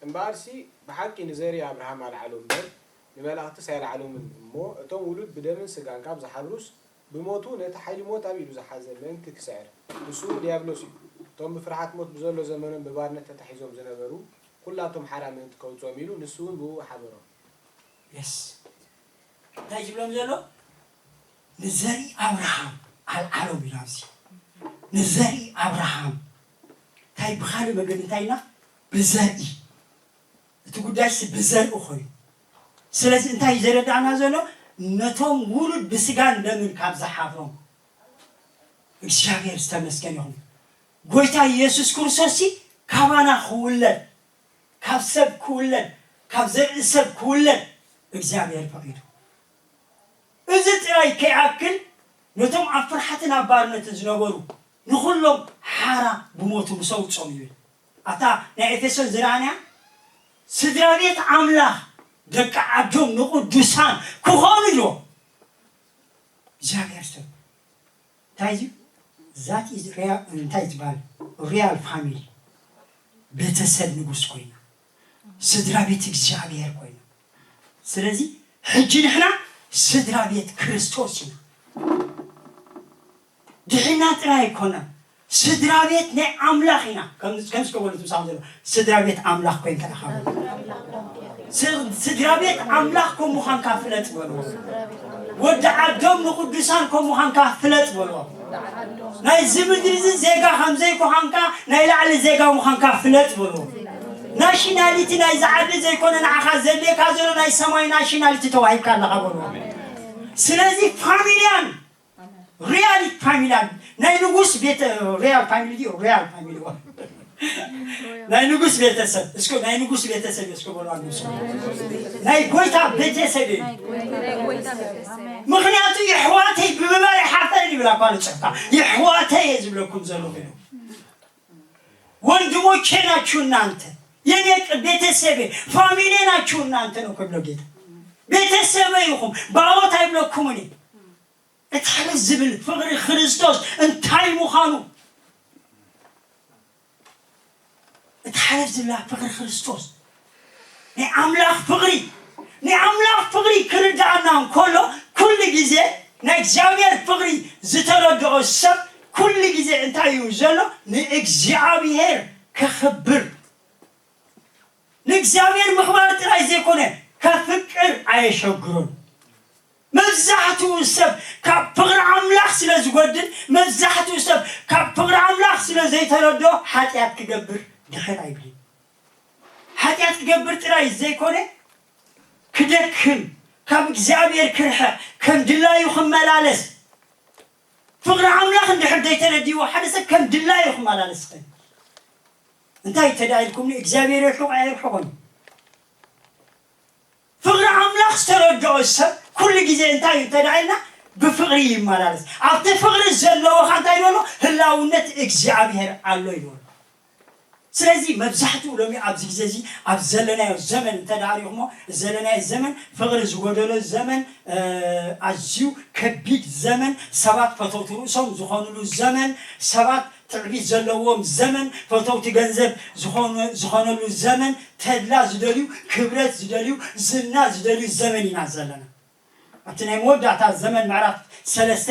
እምበኣርሲ ብሓቂ ንዘርኢ ኣብርሃም ኣልዓሎ እምበር ንመላእኽትስ ኣይልዓሎምን እሞ እቶም ውሉድ ብደምን ስጋን ካብ ዝሓብሩስ ብሞቱ ነቲ ሓይሊ ሞት ኣብ ኢዱ ዝሓዘ ምእንቲ ክስዕር ንሱ እውን ድያብሎስ እዩ። እቶም ብፍርሓት ሞት ብዘሎ ዘመኖም ብባርነት ተታሒዞም ዝነበሩ ኩላቶም ሓራ ምእንቲ ከውፅኦም ኢሉ ንሱ እውን ብእኡ ሓበሮም። የስ እንታይ ዝብሎም ዘሎ ንዘሪ ኣብርሃም ኣልዓሎም ኢሉ ኣብዚ ንዘሪ ኣብርሃም እንታይ ብኻልእ መገዲ እንታይ ኢልና ብዘርኢ እቲ ጉዳይሲ ብዘርኢ ኮይኑ ስለዚ እንታይ እዩ ዘረዳእና ዘሎ ነቶም ውሉድ ብስጋን ደምን ካብ ዝሓፍሮም እግዚኣብሔር ዝተመስገን ይኹን ጎይታ ኢየሱስ ክርስቶስሲ ካባና ክውለድ ካብ ሰብ ክውለድ ካብ ዘርኢ ሰብ ክውለድ እግዚኣብሔር ፈቒዱ እዚ ጥራይ ከይኣክል ነቶም ኣብ ፍርሓትን ኣብ ባርነትን ዝነበሩ ንኹሎም ሓራ ብሞቱ ምስ ኣውጾም ይብል ኣብታ ናይ ኤፌሶን ዝረኣናያ ስድራ ቤት ኣምላኽ ደቂ ዓዶም ንቕዱሳን ክኾኑ እዮም። እግዚኣብሔር ሰብ እንታይ እዩ? That is real፣ እንታይ ዝበሃል? Real family። ቤተሰብ ንጉስ ኮይና፣ ስድራ ቤት እግዚኣብሔር ኮይና። ስለዚ ሕጂ ንሕና ስድራ ቤት ክርስቶስ ኢና። ድሕና ጥራይ ኣይኮነን፣ ስድራ ቤት ናይ ኣምላኽ ኢና። ከም ከም እስከ በሉ ትምሳም ዘሎ፣ ስድራ ቤት ኣምላኽ ኮይንካ ኢኻ በሉ። ስ- ስድራ ቤት ኣምላኽ ከም ምዃንካ ፍለጥ በሉ። ወዲ ዓዶም ንቅዱሳን ከም ምዃንካ ፍለጥ በሉ። ናይዚ ምድሪ እዚ ዜጋ ከም ዘይኮንካ፣ ናይ ላዕሊ ዜጋ ምዃንካ ፍለጥ በሉ። ናሽናሊቲ ናይዚ ዓዲ ዘይኮነ፣ ንዓኻ ዘድልየካ ዘሎ ናይ ሰማይ ናሽናሊቲ ተዋሂብካ ኣለኻ በሉ። ስለዚ ፋሚልያን ሪያል ፋሚልያን ናይ ንጉስ ቤተ ሪያል ፋሚሊ ድዩ? ሪያል ፋሚሊ ዋ። ናይ ንጉስ ቤተሰብ እስከ፣ ናይ ንጉስ ቤተሰብ እስከ በሉ። ኣንዱ ናይ ጎይታ ቤተሰብ እዩ። ምክንያቱ የሕዋተይ ብምባል ይሓፈር ይብላ እኳ ንጽሕካ፣ የሕዋተይ እየ ዝብለኩም ዘለኹ እዩ። ወንድሞቼ ናችሁ እናንተ፣ የኔ ቅ- ቤተሰቤ፣ ፋሚሊ ናችሁ እናንተ ነው እኮ ብሎ ጌታ። ቤተሰበ ይኹም፣ ባሮት ኣይብለኩምን እዩ። እቲ ሓለፍ ዝብል ፍቕሪ ክርስቶስ እንታይ ምዃኑ፣ እቲ ሓለፍ ዝብላ ፍቕሪ ክርስቶስ፣ ናይ ኣምላኽ ፍቕሪ፣ ናይ ኣምላኽ ፍቕሪ ክርድኣና እንከሎ፣ ኩሉ ግዜ ናይ እግዚኣብሔር ፍቕሪ ዝተረድኦ ሰብ ኩሉ ግዜ እንታይ እዩ ዘሎ? ንእግዚኣብሔር ከኽብር። ንእግዚኣብሔር ምኽባር ጥራይ ዘይኮነ፣ ከፍቅር ኣየሸግሮን። መብዛሕትኡ ሰብ ካብ ፍቕሪ ኣምላኽ ስለ ዝጎድል፣ መብዛሕትኡ ሰብ ካብ ፍቕሪ ኣምላኽ ስለ ዘይተረድኦ ሓጢኣት ክገብር ድሕር ኣይብልን። ሓጢኣት ክገብር ጥራይ ዘይኮነ፣ ክደክም፣ ካብ እግዚኣብሔር ክርሕቕ፣ ከም ድላዩ ክመላለስ። ፍቕሪ ኣምላኽ እንድሕር ዘይተረዲእዎ ሓደ ሰብ ከም ድላዩ ክመላለስ ይኽእል። እንታይ እንተ ደኣ ኢልኩምኒ እግዚኣብሔር ይርሕቕ ኣይርሕቕን። ፍቕሪ ኣምላኽ ዝተረድኦ ሰብ ኩሉ ግዜ እንታይ እዩ እንተ ደኣ ኢልና ብፍቕሪ ይመላለስ። ኣብቲ ፍቕሪ ዘለዎ ኸ እንታይ ይበሎ? ህላውነት እግዚኣብሔር ኣሎ ይበሎ። ስለዚ መብዛሕትኡ ሎሚ ኣብዚ ግዜ እዚ ኣብ ዘለናዮ ዘመን እንተ ደኣ ሪእኹሞ፣ ዘለናዮ ዘመን ፍቕሪ ዝጎደሎ ዘመን፣ ኣዝዩ ከቢድ ዘመን፣ ሰባት ፈተውቲ ርእሶም ዝኾኑሉ ዘመን፣ ሰባት ትዕቢት ዘለዎም ዘመን፣ ፈተውቲ ገንዘብ ዝኾኑ- ዝኾነሉ ዘመን፣ ተድላ ዝደልዩ፣ ክብረት ዝደልዩ፣ ዝና ዝደልዩ ዘመን ኢና ዘለና። ኣብቲ ናይ መወዳእታ ዘመን ምዕራፍ ሰለስተ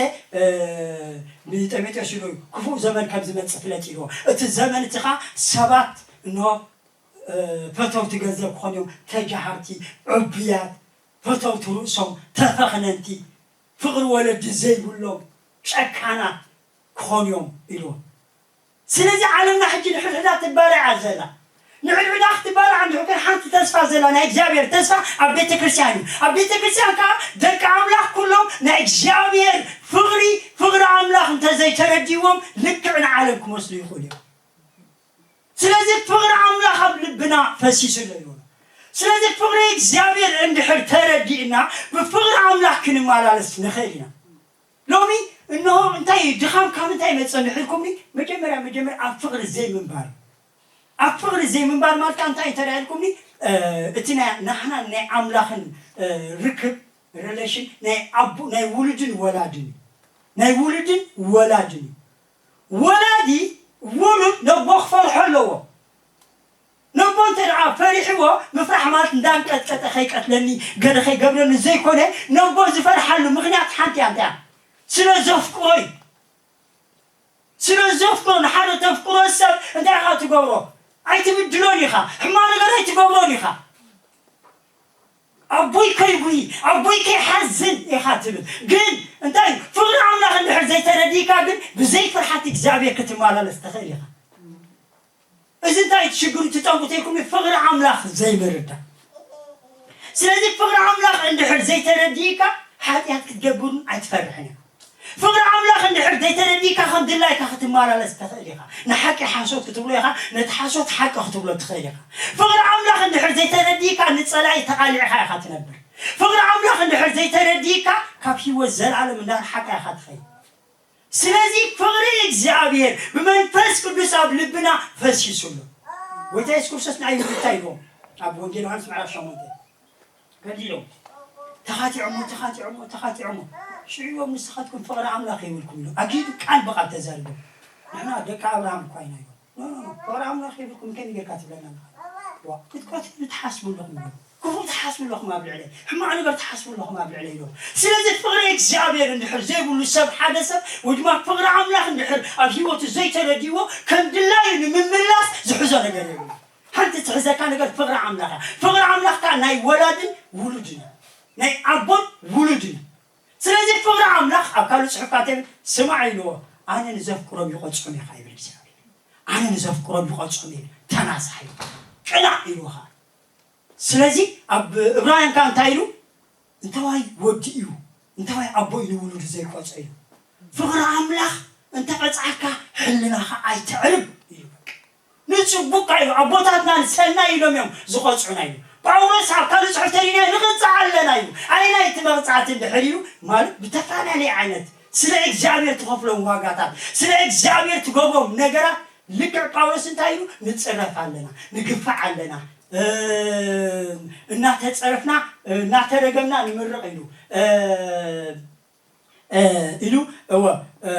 ብጢሞቴዎስ ኢሉ ክፉእ ዘመን ከም ዝመጽእ ፍለጥ ኢልዎ። እቲ ዘመን እቲ ኸኣ ሰባት እንሆ ፈተውቲ ገንዘብ ክኾኑ እዮም፣ ተጃሃርቲ፣ ዕቡያት፣ ፈተውቲ ርእሶም፣ ተፈኽነንቲ፣ ፍቕሪ ወለዲ ዘይብሎም፣ ጨካናት ክኾኑ እዮም ኢልዎ። ስለዚ ዓለምና ሕጂ ንሕድሕዳ ትባላዕ እያ ዘላ። ንሕድሕዳ ክትባላዕ እንድሕር ሓንቲ ተስፋ ዘላ ናይ እግዚኣብሔር ተስፋ ኣብ ቤተ ክርስቲያን እዩ። ኣብ ቤተ ክርስቲያን ከዓ ደቂ ኣምላኽ ኩሎም ናይ እግዚኣብሔር ፍቕሪ ፍቕሪ ኣምላኽ እንተዘይተረዲዎም ልክዕ ንዓለም ክመስሉ ይኽእሉ እዮም። ስለዚ ፍቕሪ ኣምላኽ ኣብ ልብና ፈሲሱ ኣሎ ይብሉ። ስለዚ ፍቕሪ እግዚኣብሔር እንድሕር ተረዲእና ብፍቕሪ ኣምላኽ ክንመላለስ ንኽእል ኢና። ሎሚ እንሆ እንታይ እዩ ድኻም ካብ እንታይ መጸ እንድሕር ኢልኩምኒ፣ መጀመርያ መጀመርያ ኣብ ፍቕሪ ዘይምንባር። ኣብ ፍቕሪ ዘይምንባር ማለት እንታይ እንተ ኢልኩምኒ፣ እቲ ናይ ናህናን ናይ ኣምላኽን ርክብ ሪሌሽን ናይ ኣቡ ናይ ውሉድን ወላድን እዩ። ናይ ውሉድን ወላድን እዩ። ወላዲ ውሉድ ነቦ ክፈርሖ ኣለዎ። ነቦ እንተ ደኣ ፈሪሕዎ ምፍራሕ ማለት እንዳንቀጥቀጠ ከይቀትለኒ ገለ ከይገብረኒ ዘይኮነ ነቦ ዝፈርሓሉ ምኽንያት ሓንቲ እያ። እንታይ እያ? ስለ ዘፍቅሮ እዩ። ስለ ዘፍቅሮ ንሓደ ተፍቅሮ ሰብ እንታይ ኢኻ ትገብሮ? ኣይትብድሎን ኢኻ። ሕማቕ ነገር ኣይትገብሮን ኢኻ። ኣቦይ ከይጉሂ ኣቦይ ከይሓዝን ኢኻ ትብል። ግን እንታይ ፍቕሪ ኣምላኽ እንድሕር ዘይተረዲእካ ግን ብዘይ ፍርሓት እግዚኣብሔር ክትመላለስ ትኽእል ኢኻ። እዚ እንታይ እቲ ሽግሩ እቲ ጠንቁ ተይኩም ፍቕሪ ኣምላኽ ዘይምርዳእ። ስለዚ ፍቕሪ ኣምላኽ እንድሕር ዘይተረዲእካ ሓጢኣት ክትገብርን ኣይትፈርሕን ኢኻ። ፍቕሪ ኣምላኽ እንድሕር ዘይተረዲእካ ከም ድላይካ ክትመላለስ ትኽእል ኢኻ። ንሓቂ ሓሶት ክትብሎ ኢኻ፣ ነቲ ሓሶት ሓቂ ክትብሎ ትኽእል ኢኻ። ፍቕሪ ኣምላኽ እንድሕር ዘይተረዲእካ ንጸላኢ ተቓሊዕኻ ኢኻ ትነብር። ፍቕሪ ኣምላኽ እንድሕር ዘይተረዲእካ ካብ ህይወት ዘለኣለም እንዳርሓቕካ ኢኻ ትኸይድ። ስለዚ ፍቕሪ እግዚኣብሔር ብመንፈስ ቅዱስ ኣብ ልብና ፈሲሱ ኣሎ። ጎይታ የሱስ ክርስቶስ ንኣይሁድ እንታይ ኢልዎም? ኣብ ወንጌል ዮሃንስ ምዕራፍ ሸሞንተ ፈሊሎም ተኻቲዖሞ፣ ተኻቲዖሞ፣ ተኻቲዖሞ። ሽዑ እዮም ንስኻትኩም ፍቕሪ ኣምላኽ የብልኩም ኢሎም። ኣኪዱ ቃል ብቓል ተዛሪቦም። ንሕና ደቂ ኣብርሃም እኳ ኢና ኢሎም። ኖ፣ ኖ፣ ኖ፣ ፍቕሪ ኣምላኽ የብልኩም፣ ከመይ ጌርካ ትብለና ኣለኻ? ዋ፣ ክትቀትሉ ትሓስቡ ኣለኹም ኢሎም። ክፉእ ትሓስቡ ኣለኹም ኣብ ልዕለይ። ሕማቕ ነገር ትሓስቡ ኣለኹም ኣብ ልዕለይ ኢሎም። ስለዚ ፍቕሪ እግዚኣብሔር እንድሕር ዘይብሉ ሰብ፣ ሓደ ሰብ፣ ወይ ድማ ፍቕሪ ኣምላኽ እንድሕር ኣብ ህይወቱ ዘይተረዲእዎ፣ ከም ድላዩ ንምምላስ ዝሕዞ ነገር የብሉን። ሓንቲ ትሕዘካ ነገር ፍቕሪ ኣምላኽ እያ። ፍቕሪ ኣምላኽ ከኣ ናይ ወላድን ውሉድን እዩ። ናይ ኣቦን ውሉድን እዩ። ስለዚ ፍቕሪ ኣምላኽ ኣብ ካልእ ጽሑፍ ካተብል ስማዕ ኢልዎ፣ ኣነ ንዘፍቅሮም ይቐጽዖም እየ ይብል እግዚኣብሔር። ኣነ ንዘፍቅሮም ይቐጽዖም እየ፣ ተናሳሕ እዩ፣ ቅናዕ ኢልዎ ኸኣ። ስለዚ ኣብ እብራውያን ከኣ እንታይ ኢሉ? እንተዋይ ወዲ እዩ፣ እንተዋይ ኣቦ እዩ ንውሉዱ ዘይቆጸ እዩ። ፍቕሪ ኣምላኽ እንተ ቀጽዓካ ሕልናኻ ኣይተዕርብ እዩ። በቃ ንጽቡቕካ እዩ። ኣቦታትና ንሰናይ ኢሎም እዮም ዝቆጽዑና እዩ። ጳውሎስ ኣብ ካልእ ጽሑፍ ተሪና ንቕጻዕ ኣለና እዩ። ኣየናይ እቲ መቕጻዕቲ እንድሕር እዩ ማለት ብተፈላለየ ዓይነት ስለ እግዚኣብሔር ትኸፍሎም ዋጋታት፣ ስለ እግዚኣብሔር ትገብሮም ነገራት ልክዕ ጳውሎስ እንታይ ኢሉ? ንጽረፍ ኣለና፣ ንግፋዕ ኣለና፣ እ፣ እናተጸረፍና፣ እናተረገምና ንምርቕ ኢሉ፣ እ፣ እ፣ ኢሉ፣ እወ፣ እ፣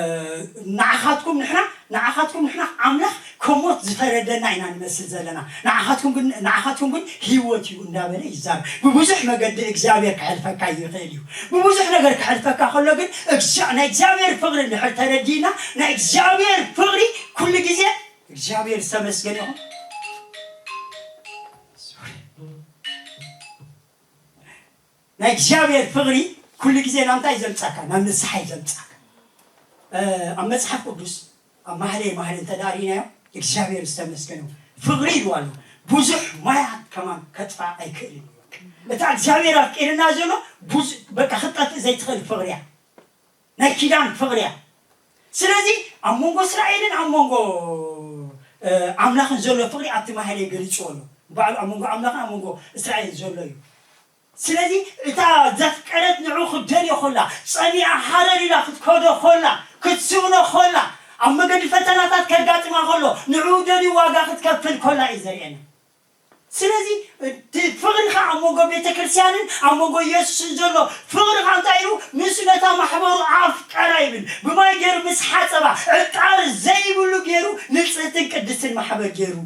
ንዓኻትኩም ንሕና፣ ንዓኻትኩም ንሕና ኣምላኽ ከም ሞት ዝፈረደና ኢና ንመስል ዘለና። ንዓኻትኩም ግን፣ ንዓኻትኩም ግን ህይወት እዩ እንዳበለ ይዛረብ። ብብዙሕ መገዲ እግዚኣብሔር ከሕልፈካ ይኽእል እዩ። ብብዙሕ ነገር ከሕልፈካ ከሎ ግን፣ እግዚ-፣ ናይ እግዚኣብሔር ፍቕሪ እንድሕር ተረዲእና፣ ናይ እግዚኣብሔር ፍቕሪ ኩሉ ግዜ እግዚኣብሔር ዝተመስገነ ይኹን። ናይ እግዚኣብሔር ፍቕሪ ኩሉ ግዜ ናብ እንታይ እዩ ዘምጻካ? ናብ ንስሓ እዩ ዘምጻካ። እ፣ ኣብ መጽሓፍ ቅዱስ ኣብ ማህለየ ማህለየ እንተ ደኣ ርኢናዮ እግዚኣብሔር ዝተመስገነ ይኹን። ፍቕሪ ኢሉ ኣሎ። ብዙሕ ማያት ከማን ከጥፋእ ኣይክእልን እዩ። እታ እግዚኣብሔር ኣፍቂርና ዘሎ ብዙ-፣ በቃ ክትጠፍእ ዘይትኽእል ፍቕሪ እያ። ናይ ኪዳን ፍቕሪ እያ። ስለዚ ኣብ መንጎ እስራኤልን ኣብ መንጎ፣ እ፣ ኣምላኽን ዘሎ ፍቕሪ ኣብቲ ማህለየ ገሊጽዎ ኣሎ። ባዕሉ ኣብ መንጎ ኣምላኽን ኣብ መንጎ እስራኤልን ዘሎ እዩ። ስለዚ እታ ዘፍቀረት ንዕኡ ክትደልዮ ከላ፣ ጸሚኣ ሃረር ኢላ ክትከዶ ከላ፣ ክትስእኖ ከላ፣ ኣብ መገዲ ፈተናታት ከጋጥማ ከሎ፣ ንዕኡ ደልዩ ዋጋ ክትከፍል ከላ እዩ ዘርእየና። ስለዚ እቲ ፍቕሪ ኸዓ ኣብ መንጎ ቤተ ክርስቲያንን ኣብ መንጎ ኢየሱስን ዘሎ ፍቕሪ ኸዓ እንታይ ኢሉ? ንሱ ነታ ማሕበሩ ኣፍቀራ ይብል። ብማይ ገይሩ ምስ ሓጸባ፣ ዕቃር ዘይብሉ ገይሩ ንጽህትን ቅድስትን ማሕበር ገይሩ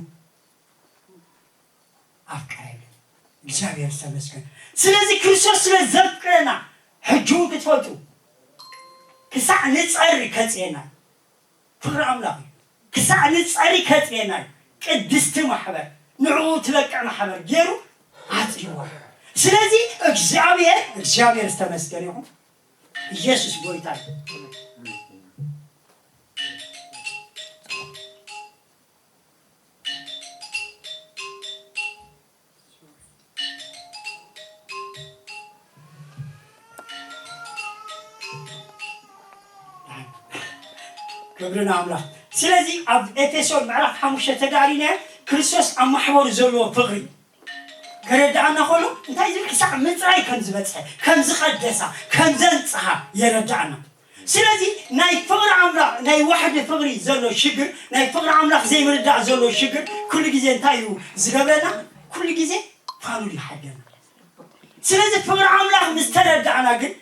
ኣፍቀራ ይብል። እግዚኣብሔር ዝተመስገን። ስለዚ ክርስቶስ ስለ ዘፍቅረና ሕጂ እውን ክትፈልጡ ክሳዕ ንጸሪ ከጽየና። ፍቕሪ ኣምላኽ እዩ። ክሳዕ ንጸሪ ከጽየና እዩ። ቅድስቲ ማሕበር፣ ንዕኡ ትበቅዕ ማሕበር ገይሩ ኣጽይዋ። ስለዚ እግዚኣብሔር፣ እግዚኣብሔር ዝተመስገነ ይኹን። ኢየሱስ ጎይታ እዩ። ክብሪ ንኣምላኽ። ስለዚ ኣብ ኤፌሶን ምዕራፍ ሓሙሽተ ተዳሪና ክርስቶስ ኣብ ማሕበሩ ዘለዎ ፍቕሪ ከረድኣና ከሎ እንታይ ዝብል ክሳዕ ምጽራይ ከም ዝበጽሐ፣ ከም ዝቐደሳ፣ ከም ዘንጽሃ የረድኣና። ስለዚ ናይ ፍቕሪ ኣምላኽ፣ ናይ ዋሕዲ ፍቕሪ ዘሎ ሽግር፣ ናይ ፍቕሪ ኣምላኽ ዘይምርዳእ ዘሎ ሽግር ኩሉ ግዜ እንታይ እዩ ዝገብረና? ኩሉ ግዜ ፋሉል ይሓደና። ስለዚ ፍቕሪ ኣምላኽ ምስ ተረዳእና ግን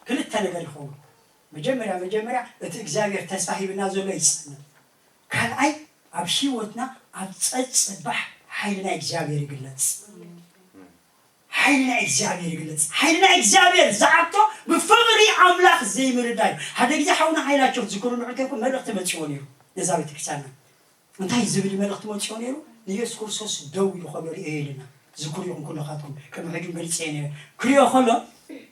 ክልተ ነገር ይኸውን። መጀመርያ፣ መጀመርያ እቲ እግዚኣብሔር ተስፋ ሂብና ዘሎ ይጸንዕ። ካልኣይ ኣብ ህይወትና ኣብ ጸጽባሕ ሓይሊ ናይ እግዚኣብሔር ይግለጽ። ሓይሊ ናይ እግዚኣብሔር ይግለጽ። ሓይሊ ናይ እግዚኣብሔር ዝኣቶ ብፍቕሪ ኣምላኽ ዘይምርዳእ እዩ። ሓደ ግዜ ሓውና ሃይላቸው ዝክሩ ንዕልከኩም መልእኽቲ መጺዎ ነይሩ ነዛ ቤተክርስትያንና። እንታይ ዝብል መልእኽቲ መጺኡ ነይሩ? ንየሱስ ክርስቶስ ደው ኢሉ ከሎ ርእዮ ኢልና። ዝክሩ ኢኹም ኩልኻትኩም። ቅድሚ ሕጂ ገልጸ ነይረ። ክርእዮ ከሎ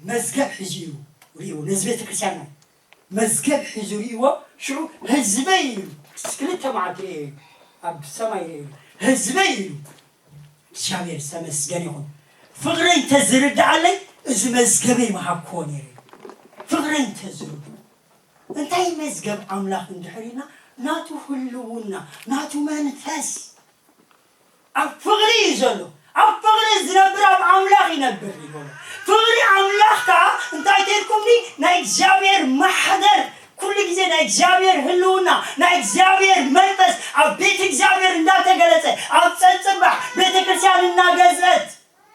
መዝገብ ሒዙ እዩ ርእይዎ። ነዚ ቤተክርስትያንና መዝገብ ሒዙ ርእይዎ። ሽዑ ህዝበይ ኢሉ ክልተ መዓልቲ ርእየ እዩ። ኣብ ሰማይ ርእየ እዩ። ህዝበይ ኢሉ። እግዚኣብሔር ዝተመስገነ ይኹን። ፍቕረይ እንተዝርድኣለይ እዚ መዝገበይ ምሃብክዎ ነይረ። ፍቕረይ እንተዝርድኡ። እንታይ መዝገብ ኣምላኽ እንድሕር ኢልና፣ ናቱ ህልውና፣ ናቱ መንፈስ ኣብ ፍቕሪ እዩ ዘሎ። ኣብ ፍቕሪ ዝነብር ኣብ ኣምላኽ ይነብር ይብሎ። ፍቕሪ ኣምላኽ ከኣ እንታይ ተልኩምኒ? ናይ እግዚኣብሔር ማሕደር፣ ኩሉ ግዜ ናይ እግዚኣብሔር ህልውና፣ ናይ እግዚኣብሔር መንፈስ ኣብ ቤት እግዚኣብሔር እንዳተገለጸ፣ ኣብ ጸንጽባሕ ቤተ ክርስቲያን እናገዝአት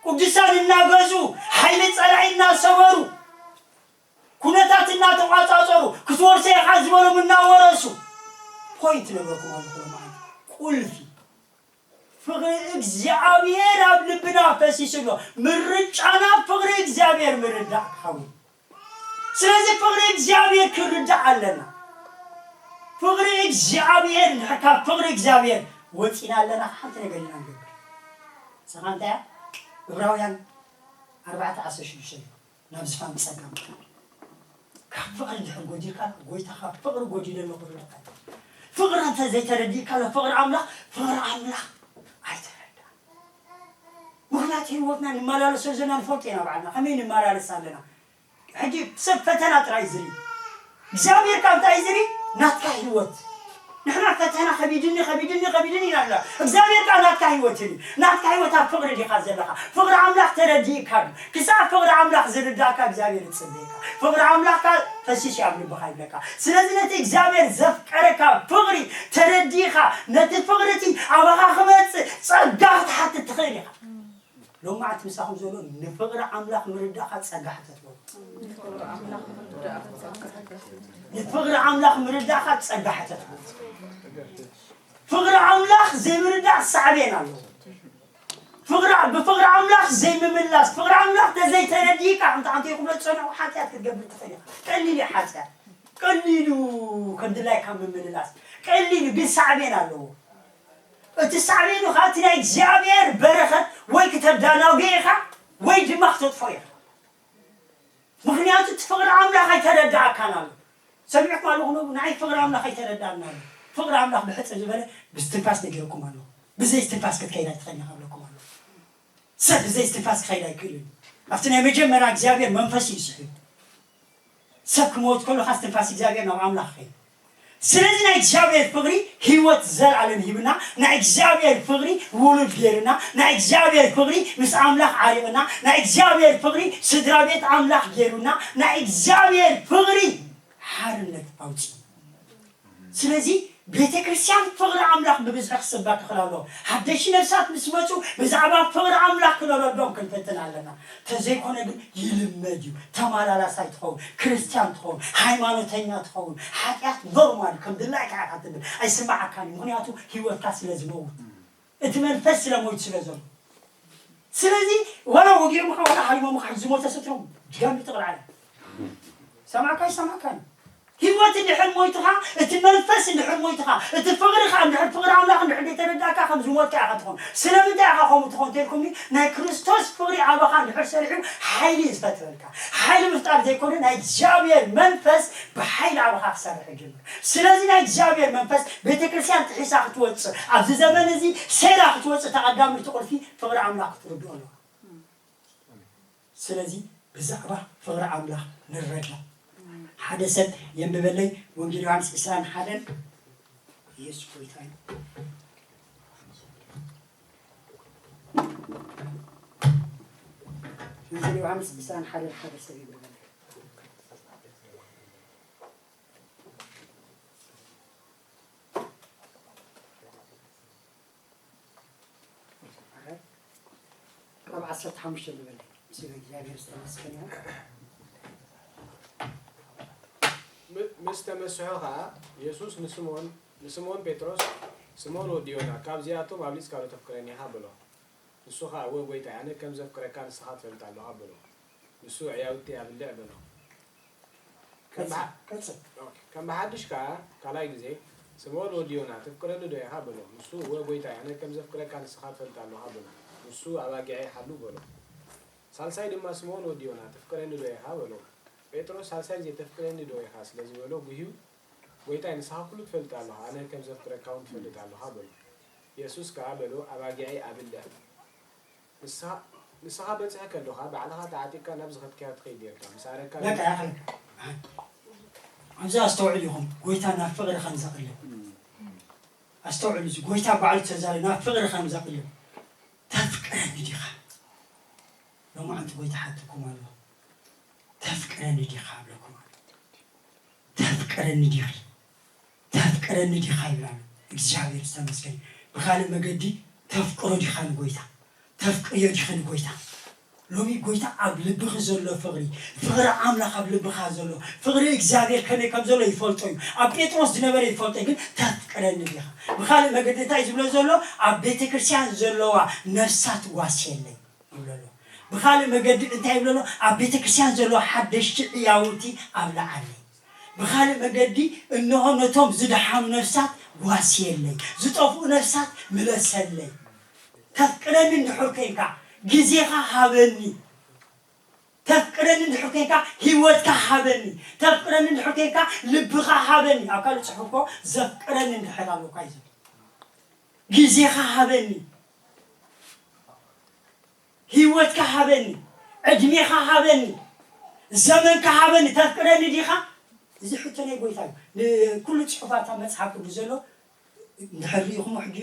ቅዱሳን እናገዝኡ፣ ሓይሊ ጸላኢ እናሰበሩ፣ ኩነታት እናተቋጻጸሩ፣ ክትወርሶ ኢኻ ዝበሎም እናወረሱ፣ ፖይንት ነበርኩም ኣለኹ ማለት ቁልፊ። ፍቕሪ እግዚኣብሔር ኣብ ልብና ፈሲሱ ኣሎ። ምርጫና ፍቕሪ እግዚኣብሔር ምርዳእ ክኸውን። ስለዚ ፍቕሪ እግዚኣብሔር ክንርዳእ ኣለና። ፍቕሪ እግዚኣብሔር እንድሕር ካብ ፍቕሪ እግዚኣብሔር ወፂና ኣለና፣ ሓንቲ ነገር ኢና ንገብር። ንስኻ እንታይ እያ? ዕብራውያን ኣርባዕተ ዓሰርተ ሽዱሽተ እዩ። ናብ ዝፋን ጸጋም ካብ ፍቕሪ እንድሕር ጎዲልካ፣ ጎይታ ካብ ፍቕሪ ጎዲለ ኣለኹ ዝብለካ። ፍቕሪ እንተ ዘይተረዲእካ፣ ፍቕሪ ኣምላኽ፣ ፍቕሪ ኣምላኽ ኣይተረዳእን። ምኽንያቱ ህይወትና ንመላለሰሉ ዘለና ንፈልጦ ኢና ባዕልና። ከመይ ንመላለስ ኣለና? ሕጂ ሰብ ፈተና ጥራይ ዝርኢ። እግዚኣብሔር ከኣ እንታይ ዝርኢ? ናትካ ህይወት። ንሕና ፈተና ከቢድኒ፣ ከቢድኒ፣ ከቢድኒ ኢና ንብላ። እግዚኣብሔር ከኣ ናትካ ህይወት ይርኢ። ናትካ ህይወት ኣብ ፍቕሪ ዲኻ ዘለኻ? ፍቕሪ ኣምላኽ ተረዲእካ ድዩ? ክሳብ ፍቕሪ ኣምላኽ ዝርዳእካ እግዚኣብሔር ይጽበየካ። ፍቕሪ ኣምላኽ ከኣ ፈሲሱ ኣብ ልብኻ ይብለካ። ስለዚ ነቲ እግዚኣብሔር ዘፍቀረካ ፍቕሪ ተረዲእኻ፣ ነቲ ፍቕሪ እቲ ኣባኻ ክመጽእ ጸጋ ክትሓትት ትኽእል ኢኻ። ሎማዓንቲ ምሳኹም ዘሎ ንፍቕሪ ኣምላኽ ምርዳእካ ጸጋ ሕተት በሉ። ንፍቕሪ ኣምላኽ ምርዳእካ ጸጋ ሕተት በሉ። ፍቕሪ ኣምላኽ ዘይምርዳእ ሳዕቤን ኣለዎ። ፍቕሪ፣ ብፍቕሪ ኣምላኽ ዘይምምላስ፣ ፍቕሪ ኣምላኽ ተዘይተረዲእካ፣ ከምቲ ሓንቲ ክብሎ ዝጸንሑ ሓጢኣት ክትገብር ትኽእል ኢኻ። ቀሊል እዩ ሓጢኣት። ቀሊሉ ከም ድላይካ ምምልላስ ቀሊል እዩ፣ ግን ሳዕቤን ኣለዎ። እቲ ሳዕቤኑ ኸኣ እቲ ናይ እግዚኣብሔር በረኸት ወይ ክተዳናጉ ኢኻ ወይ ድማ ክተጥፎ ኢኻ። ምኽንያቱ እቲ ፍቕሪ ኣምላኽ ኣይተረዳእካን ኣሎ። ሰሚዕኩም ኣለኹም ዶ? ንዓይ ፍቕሪ ኣምላኽ ኣይተረዳእና ኣሎ። ፍቕሪ ኣምላኽ ብሕጽር ዝበለ ብስትንፋስ ነጊረኩም ኣለኹ። ብዘይ ስትንፋስ ክትከይድ ኣይትኽእልን ኢኻ እብለኩም ኣለኹ። ሰብ ብዘይ ስትንፋስ ክኸይድ ኣይክእልን። ኣብቲ ናይ መጀመርያ እግዚኣብሔር መንፈስ እዩ ዝስሕብ። ሰብ ክመውት ከሎ ካብ ትንፋስ እግዚኣብሔር ናብ ኣምላኽ ኸይዱ። ስለዚ ናይ እግዚኣብሔር ፍቕሪ ህይወት ዘለኣለም ሂብና፣ ናይ እግዚኣብሔር ፍቕሪ ውሉድ ገይሩና፣ ናይ እግዚኣብሔር ፍቕሪ ምስ ኣምላኽ ዓሪቕና፣ ናይ እግዚኣብሔር ፍቕሪ ስድራ ቤት ኣምላኽ ገይሩና፣ ናይ እግዚኣብሔር ፍቕሪ ሓርነት ኣውፅኡ። ስለዚ ቤተ ክርስቲያን ፍቕሪ ኣምላኽ ብብዝሒ ክስበክ ክኽእል ኣለዎ። ሓደሽቲ ነፍሳት ምስ መጹ ብዛዕባ ፍቕሪ ኣምላኽ ክነረዶም ክንፍትን ኣለና። ተዘይኮነ ግን ይልመድ እዩ። ተማላላሳይ ትኸውን፣ ክርስቲያን ትኸውን፣ ሃይማኖተኛ ትኸውን፣ ሓጢኣት ኖርማል ከም ድላይካ ኢኻ ትብል፣ ኣይስምዓካን እዩ። ምኽንያቱ ህይወትካ ስለ ዝመውት፣ እቲ መንፈስ ስለ ሞይቱ ስለ ዘሎ። ስለዚ ዋላ ወጊኦምኻ ዋላ ሃሪሞምኻ ዝሞተ ሰትሮም ድጋሚ ትቕልዓለ። ሰማዕካ ይሰማዕካ እዩ። ህይወት እንድሕር ሞይትኻ፣ እቲ መንፈስ እንድሕር ሞይትኻ፣ እቲ ፍቕሪ ኸኣ እንድሕር ፍቕሪ ኣምላኽ እንድሕር ዘይተረዳእካ ከም ዝሞትካ ኢኻ ትኾን። ስለምንታይ ኢኻ ከምኡ ትኾን ተልኩምኒ? ናይ ክርስቶስ ፍቕሪ ኣባኻ እንድሕር ሰሪሑ ሓይሊ እዩ ዝፈጥረልካ። ሓይሊ ምፍጣር ዘይኮነ ናይ እግዚኣብሔር መንፈስ ብሓይሊ ኣባኻ ክሰርሕ ይጅምር። ስለዚ ናይ እግዚኣብሔር መንፈስ ቤተ ክርስቲያን ጥሒሳ ክትወፅእ፣ ኣብዚ ዘመን እዚ ሴራ ክትወፅእ ተቐዳመይቲ ቁልፊ ፍቕሪ ኣምላኽ ክትርድኦ ኣለዋ። ስለዚ ብዛዕባ ፍቕሪ ኣምላኽ ንረዳእ። ሓደ ሰብ የንብበለይ ወንጌል ዮሃንስ ዕስራን ሓደን። ኢየሱስ ጎይታ እዩ። ወንጌል ዮሃንስ ዕስራን ሓደን ሓደ ሰብ የንብበለይ። ካብ ዓሰርተ ሓሙሽተ ንበል። ስለ እግዚኣብሔር ዝተመስገነ ይሁን። ም-፣ ምስ ተመስሖ ኸኣ፣ የሱስ ንስምኦን፣ ንስምኦን ጴጥሮስ፣ "ስምኦን ወዲ ዮና፣ ካብዚኣቶም ኣብሊጽካ ዶ ተፍቅረኒ ኢኻ?" በሎ። ንሱ ኸኣ፣ "እወ ጐይታይ፣ ኣነ ከም ዘፍቅረካ ንስኻ ትፈልጥ ኣለኻ" በሎ። ንሱ፣ "ኣዕያውተይ ኣብልዕ" በሎ። ከም ቀጽል፣ ብሓ-፣ ቀጽል። ኦኬ። ከም ብሓድሽ ከኣ ካልኣይ ግዜ፣ "ስምኦን ወዲ ዮና፣ ተፍቅረኒ ዶ ኢኻ?" በሎ። ንሱ፣ "እወ ጐይታይ፣ ኣነ ከም ዘፍቅረካ ንስኻ ትፈልጥ ኣለኻ" በሎ። ንሱ፣ "ኣባጊዐይ ሓሉ" በሎ። ሳልሳይ ድማ፣ "ስምኦን ወዲ ዮና፣ ተፍቅረኒ ዶ ኢኻ?" በሎ። ጴጥሮስ ሳልሳይ ግዜ፣ "ተፍቅረኒ ዶ ኢኻ?" ስለ ዝበሎ፣ ጉህዩ፣ "ጐይታይ፣ ንስኻ ኩሉ ትፈልጥ ኣለኻ፣ ኣነ ከም ዘፍቅረካ እውን ትፈልጥ ኣለኻ" በሎ። የሱስ ከኣ በሎ፣ "ኣባጊዐይ ኣብልዕ" ንስኻ፣ ንስኻ በጺሐ ከለኻ፣ ባዕልኻ ተዓጢቕካ ናብ ዝኸድካዮ ትኸይድ ኔርካ። ምስ ኣረካ በቃ፣ ያኸል። ኣብዚ ኣስተውዕሉ ኢኹም፣ ጎይታ ናብ ፍቕሪ ከም ዘቕልብ። ኣስተውዕሉ፣ እዚ ጎይታ ባዕሉ ተዛሪ ናብ ፍቕሪ ከም ዘቕልብ። "ተፍቅረኒ ዲኻ?" ሎማዓንቲ ጎይታ ሓትኩም ኣሎ። "ተፍቅረኒ ዲኻ?" ኣብለኩም ኣሎ። "ተፍቅረኒ ዲኺ? ተፍቅረኒ ዲኻ?" ይብል ኣሎ። እግዚኣብሔር ዝተመስገን። ብኻልእ መገዲ፣ ተፍቅሮ ዲኻ ንጎይታ? ተፍቅርዮ ዲኺ ንጎይታ? ሎሚ ጎይታ ኣብ ልብኺ ዘሎ ፍቕሪ፣ ፍቕሪ ኣምላኽ ኣብ ልብኻ ዘሎ፣ ፍቕሪ እግዚኣብሔር ከመይ ከም ዘሎ ይፈልጦ እዩ። ኣብ ጴጥሮስ ዝነበረ ይፈልጦ እዩ፣ ግን ተፍቅረኒ ዲኻ? ብኻልእ መገዲ እንታይ ዝብሎ ዘሎ? ኣብ ቤተ ክርስቲያን ዘለዋ ነፍሳት ዋስየለይ ይብሎ ኣሎ። ብኻልእ መገዲ እንታይ ይብሎ ኣሎ? ኣብ ቤተ ክርስቲያን ዘለዋ ሓደሽቲ ዕያውቲ ኣብልዓለይ። ብኻልእ መገዲ እንሆ ነቶም ዝደሓኑ ነፍሳት ዋስየለይ፣ ዝጠፍኡ ነፍሳት ምለሰለይ። ተፍቅረኒ እንድሕር ኮይንካ ግዜኻ ሃበኒ። ተፍቅረኒ እንድሕር ኮይንካ ህይወትካ ሃበኒ። ተፍቅረኒ እንድሕር ኮይንካ ልብኻ ሃበኒ። ኣብ ካልእ ጽሑፍ እኮ ዘፍቅረኒ እንድሕር ኣለኳ እዩ ዝብል። ግዜኻ ሃበኒ። ህይወትካ ሃበኒ። ዕድሜኻ ሃበኒ። ዘመንካ ሃበኒ። ተፍቅረኒ ዲኻ? እዚ ሕቶ ናይ ጎይታ እዩ። ንኩሉ ጽሑፋት ኣብ መጽሓፍ ቅዱስ ዘሎ እንድሕር ርኢኹሞ ሕጂ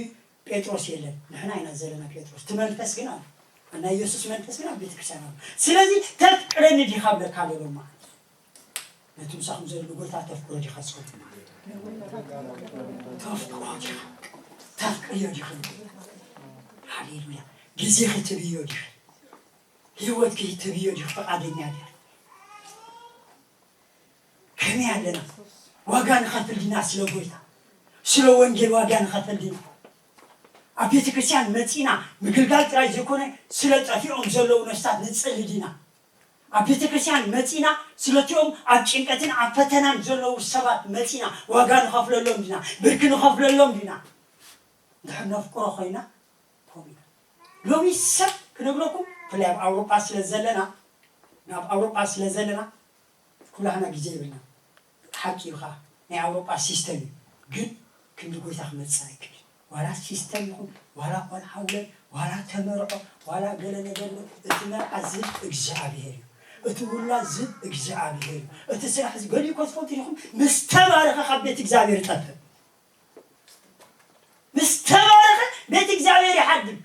ጴጥሮስ የለን። ንሕና ኢና ዘለና ጴጥሮስ። እቲ መንፈስ ግን ኣሎ። ናይ ኢየሱስ መንፈስ ግን ኣብ ቤተክርስትያን ኣሎ። ስለዚ ተፍቅረኒ ዲኻ ብለካ ኣሎ ሎማ። ነቲ ምሳኹም ዘሎ ጎይታ ተፍቅሮ ዲኻ? እስኩም ተፍቅሮ ዲኻ? ተፍቅርዮ ዲኻ? ሃሌሉያ። ግዜኺ ትብዮ ዲኺ? ህይወትኪ ትብዮ ዲኺ? ፈቃደኛ ዲኺ? ከመይ ኣለና? ዋጋ ንኸፍል ዲና ስለ ጎይታ? ስለ ወንጌል ዋጋ ንኸፍል ዲና? ኣብ ቤተ ክርስቲያን መጺና ምግልጋል ጥራይ ዘይኮነ፣ ስለ ጠፊኦም ዘለዉ ነፍሳት ንጽሊ ዲና? ኣብ ቤተ ክርስቲያን መጺና ስለቲኦም ኣብ ጭንቀትን ኣብ ፈተናን ዘለዉ ሰባት መጺና ዋጋ ንኸፍለሎም ዲና? ብርኪ ንኸፍለሎም ዲና? እንድሕር ነፍቅሮ ኮይና፣ ከምኡ ኢና። ሎሚ ሰብ ክነግረኩም፣ ብፍላይ ኣብ ኣውሮጳ ስለ ዘለና፣ ናብ ኣውሮጳ ስለ ዘለና፣ ኩላህና ግዜ የብልና። ሓቂ እዩ ኸዓ፣ ናይ ኣውሮጳ ሲስተም እዩ። ግን ክንዲ ጎይታ ክመጽእ ኣይክእልን። ዋላ ሲስተም ይኹን፣ ዋላ ቆልዓ ውለድ፣ ዋላ ተመርዖ፣ ዋላ ገለ ነገር፣ እቲ መርዓ ዝህብ እግዚኣብሔር እዩ። እቲ ውላድ ዝህብ እግዚኣብሔር እዩ። እቲ ስራሕ እዚ ገሊኡ እኮ ትፈልጡ ዲኹም? ምስ ተባረኸ ካብ ቤት እግዚኣብሔር ይጠፍእ። ምስ ተባረኸ ቤት እግዚኣብሔር ይሓድም።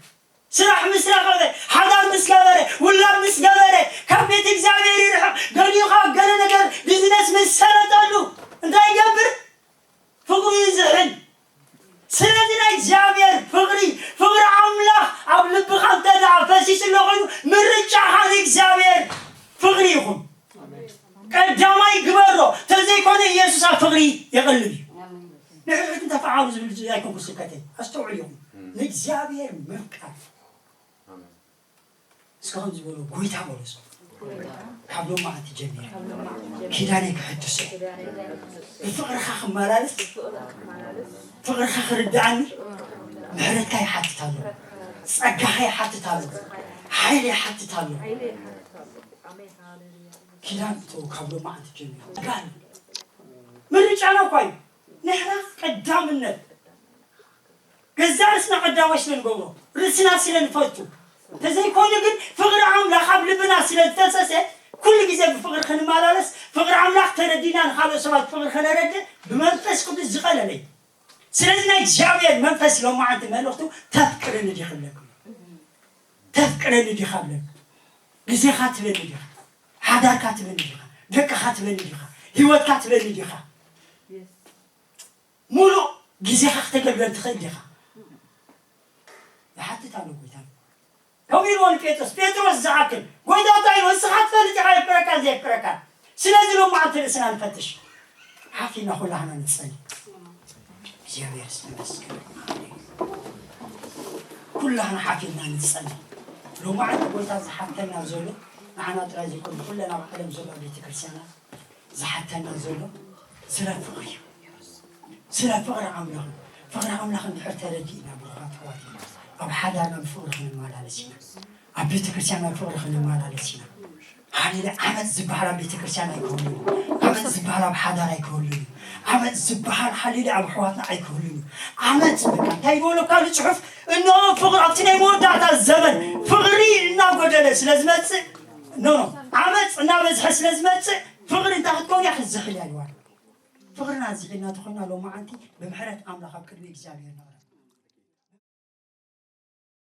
ስራሕ ምስ ረኸበ፣ ሓዳር ምስ ገበረ፣ ውላድ ምስ ገበረ፣ ካብ ቤት እግዚኣብሔር ይርሕቕ። ገሊኡ ካብ ገለ ነገር ቢዝነስ ምስ ሰለጠሉ እንታይ ይገብር? ፍቕሩ ይዝሕል። ስለዚ ናይ እግዚኣብሔር ፍቕሪ፣ ፍቕሪ ኣምላኽ ኣብ ልብኻ እንተ ደኣ ፈሲሱ ኣሎ ኮይኑ፣ ምርጫኻ ንእግዚኣብሔር ፍቕሪ ይኹን። ቀዳማይ ግበሮ፣ ተዘይኮነ ኢየሱስ ኣብ ፍቕሪ የቕልብ እዩ። ንሕድሕድኩም ተፈዓሉ ዝብል ኣይኮንኩ ስብከተይ። ኣስተውዕሉ ኢኹም። ንእግዚኣብሔር ምፍቃር። ኣሜን። እስከ ከምዚ በሉ፣ ጎይታ በሉ እስከ። ካብ ሎማዓንቲ ጀሚረ ኪዳነይ ክሕድሶ እየ። ብፍቕርኻ ክመላለስ፣ ፍቕርኻ ክርድኣኒ፣ ምሕረትካ ይሓትት ኣሎ፣ ጸጋኻ ይሓትት ኣሎ፣ ሓይሊ ይሓትት ኣሎ። ኪዳን እቶ ካብ ሎማዓንቲ ጀሚረ። ጋል ምርጫና እኳ እዩ። ንሕና ቀዳምነት ገዛእ ርእስና ቀዳማይ ስለ ንገብሮ፣ ርእስና ስለ ንፈቱ፣ እንተዘይኮይኑ ግን ፍቕሪ ኣምላኽ ኣብ ልብና ስለ ዝፈሰሰ፣ ኩሉ ግዜ ብፍቕሪ ክንመላለስ፣ ፍቕሪ ኣምላኽ ተረዲና ንኻልኦት ሰባት ፍቕሪ ከነረድእ ብመንፈስ ቅዱስ ዝቐለለ እዩ። ስለዚ ናይ እግዚኣብሔር መንፈስ ሎማዓንቲ መልእኽቱ ተፍቅረኒ ዲኺ ይብለኩም። ተፍቅረኒ ዲኻ ይብለኩም። ግዜኻ ትበኒ ዲኻ? ሓዳርካ ትበኒ ዲኻ? ደቅኻ ትበኒ ዲኻ? ህይወትካ ትበኒ ዲኻ? ሙሉእ ግዜኻ ክተገልግል ትኽእል ዲኻ? ይሓትት ኣሎ ጎይታ። ከምኡ ኢልዎ ንጴጥሮስ፣ ጴጥሮስ ዝኣክል ጎይታ እንታይ ኢልዎ? ንስኻ ትፈልጥ ኢኻ የፍቅረካን ዘየፍቅረካን። ስለዚ ሎማዓንቲ ርእስና ንፈትሽ። ሓፍ ኢልና ኩላህና ንጸሊ። እግዚኣብሔር ይመስገን። ኩላህና ሓፍ ኢልና ንጸሊ። ሎማዓንቲ ጎይታ ዝሓተና ዘሎ ንዓና ጥራይ ዘይኮነ፣ ኩለን ኣብ ዓለም ዘሎ ቤተ ክርስቲያናት ዝሓተና ዘሎ ስለ ፍቕሪ እዩ። ስለ ፍቕሪ ኣምላኽ እዩ። ፍቕሪ ኣምላኽ እንድሕር ተረዲእና፣ ብሩኻት ኣሕዋት፣ ኣብ ሓዳርና ብፍቕሪ ክንመላለስ ኢና። ኣብ ቤተ ክርስቲያን ኣብ ፍቕሪ ክንመላለስ ኢና። ሃሌሉያ። ዓመፅ ዝበሃል ኣብ ቤተ ክርስቲያን ኣይክህሉን እዩ። ዓመፅ ዝበሃል ኣብ ሓዳር ኣይክህሉን እዩ። ዓመፅ ዝበሃል፣ ሃሌሉያ፣ ኣብ ኣሕዋትና ኣይክህሉን እዩ። ዓመፅ በቃ እንታይ ይበሎ ካልእ ጽሑፍ? እንሆ ፍቕሪ ኣብቲ ናይ መወዳእታ ዘመን ፍቕሪ እናጎደለ ስለ ዝመጽእ፣ ኖ፣ ኖ፣ ዓመፅ እናበዝሐ ስለ ዝመጽእ ፍቕሪ እንታይ ክትከውን እያ? ክትዝሕል እያ ይብሉ። ፍቕርና ዝሒልና ተኾይና ሎማዓንቲ ብምሕረት ኣምላኽ ኣብ ቅድሚ እግዚኣብሔር ንቐርብ።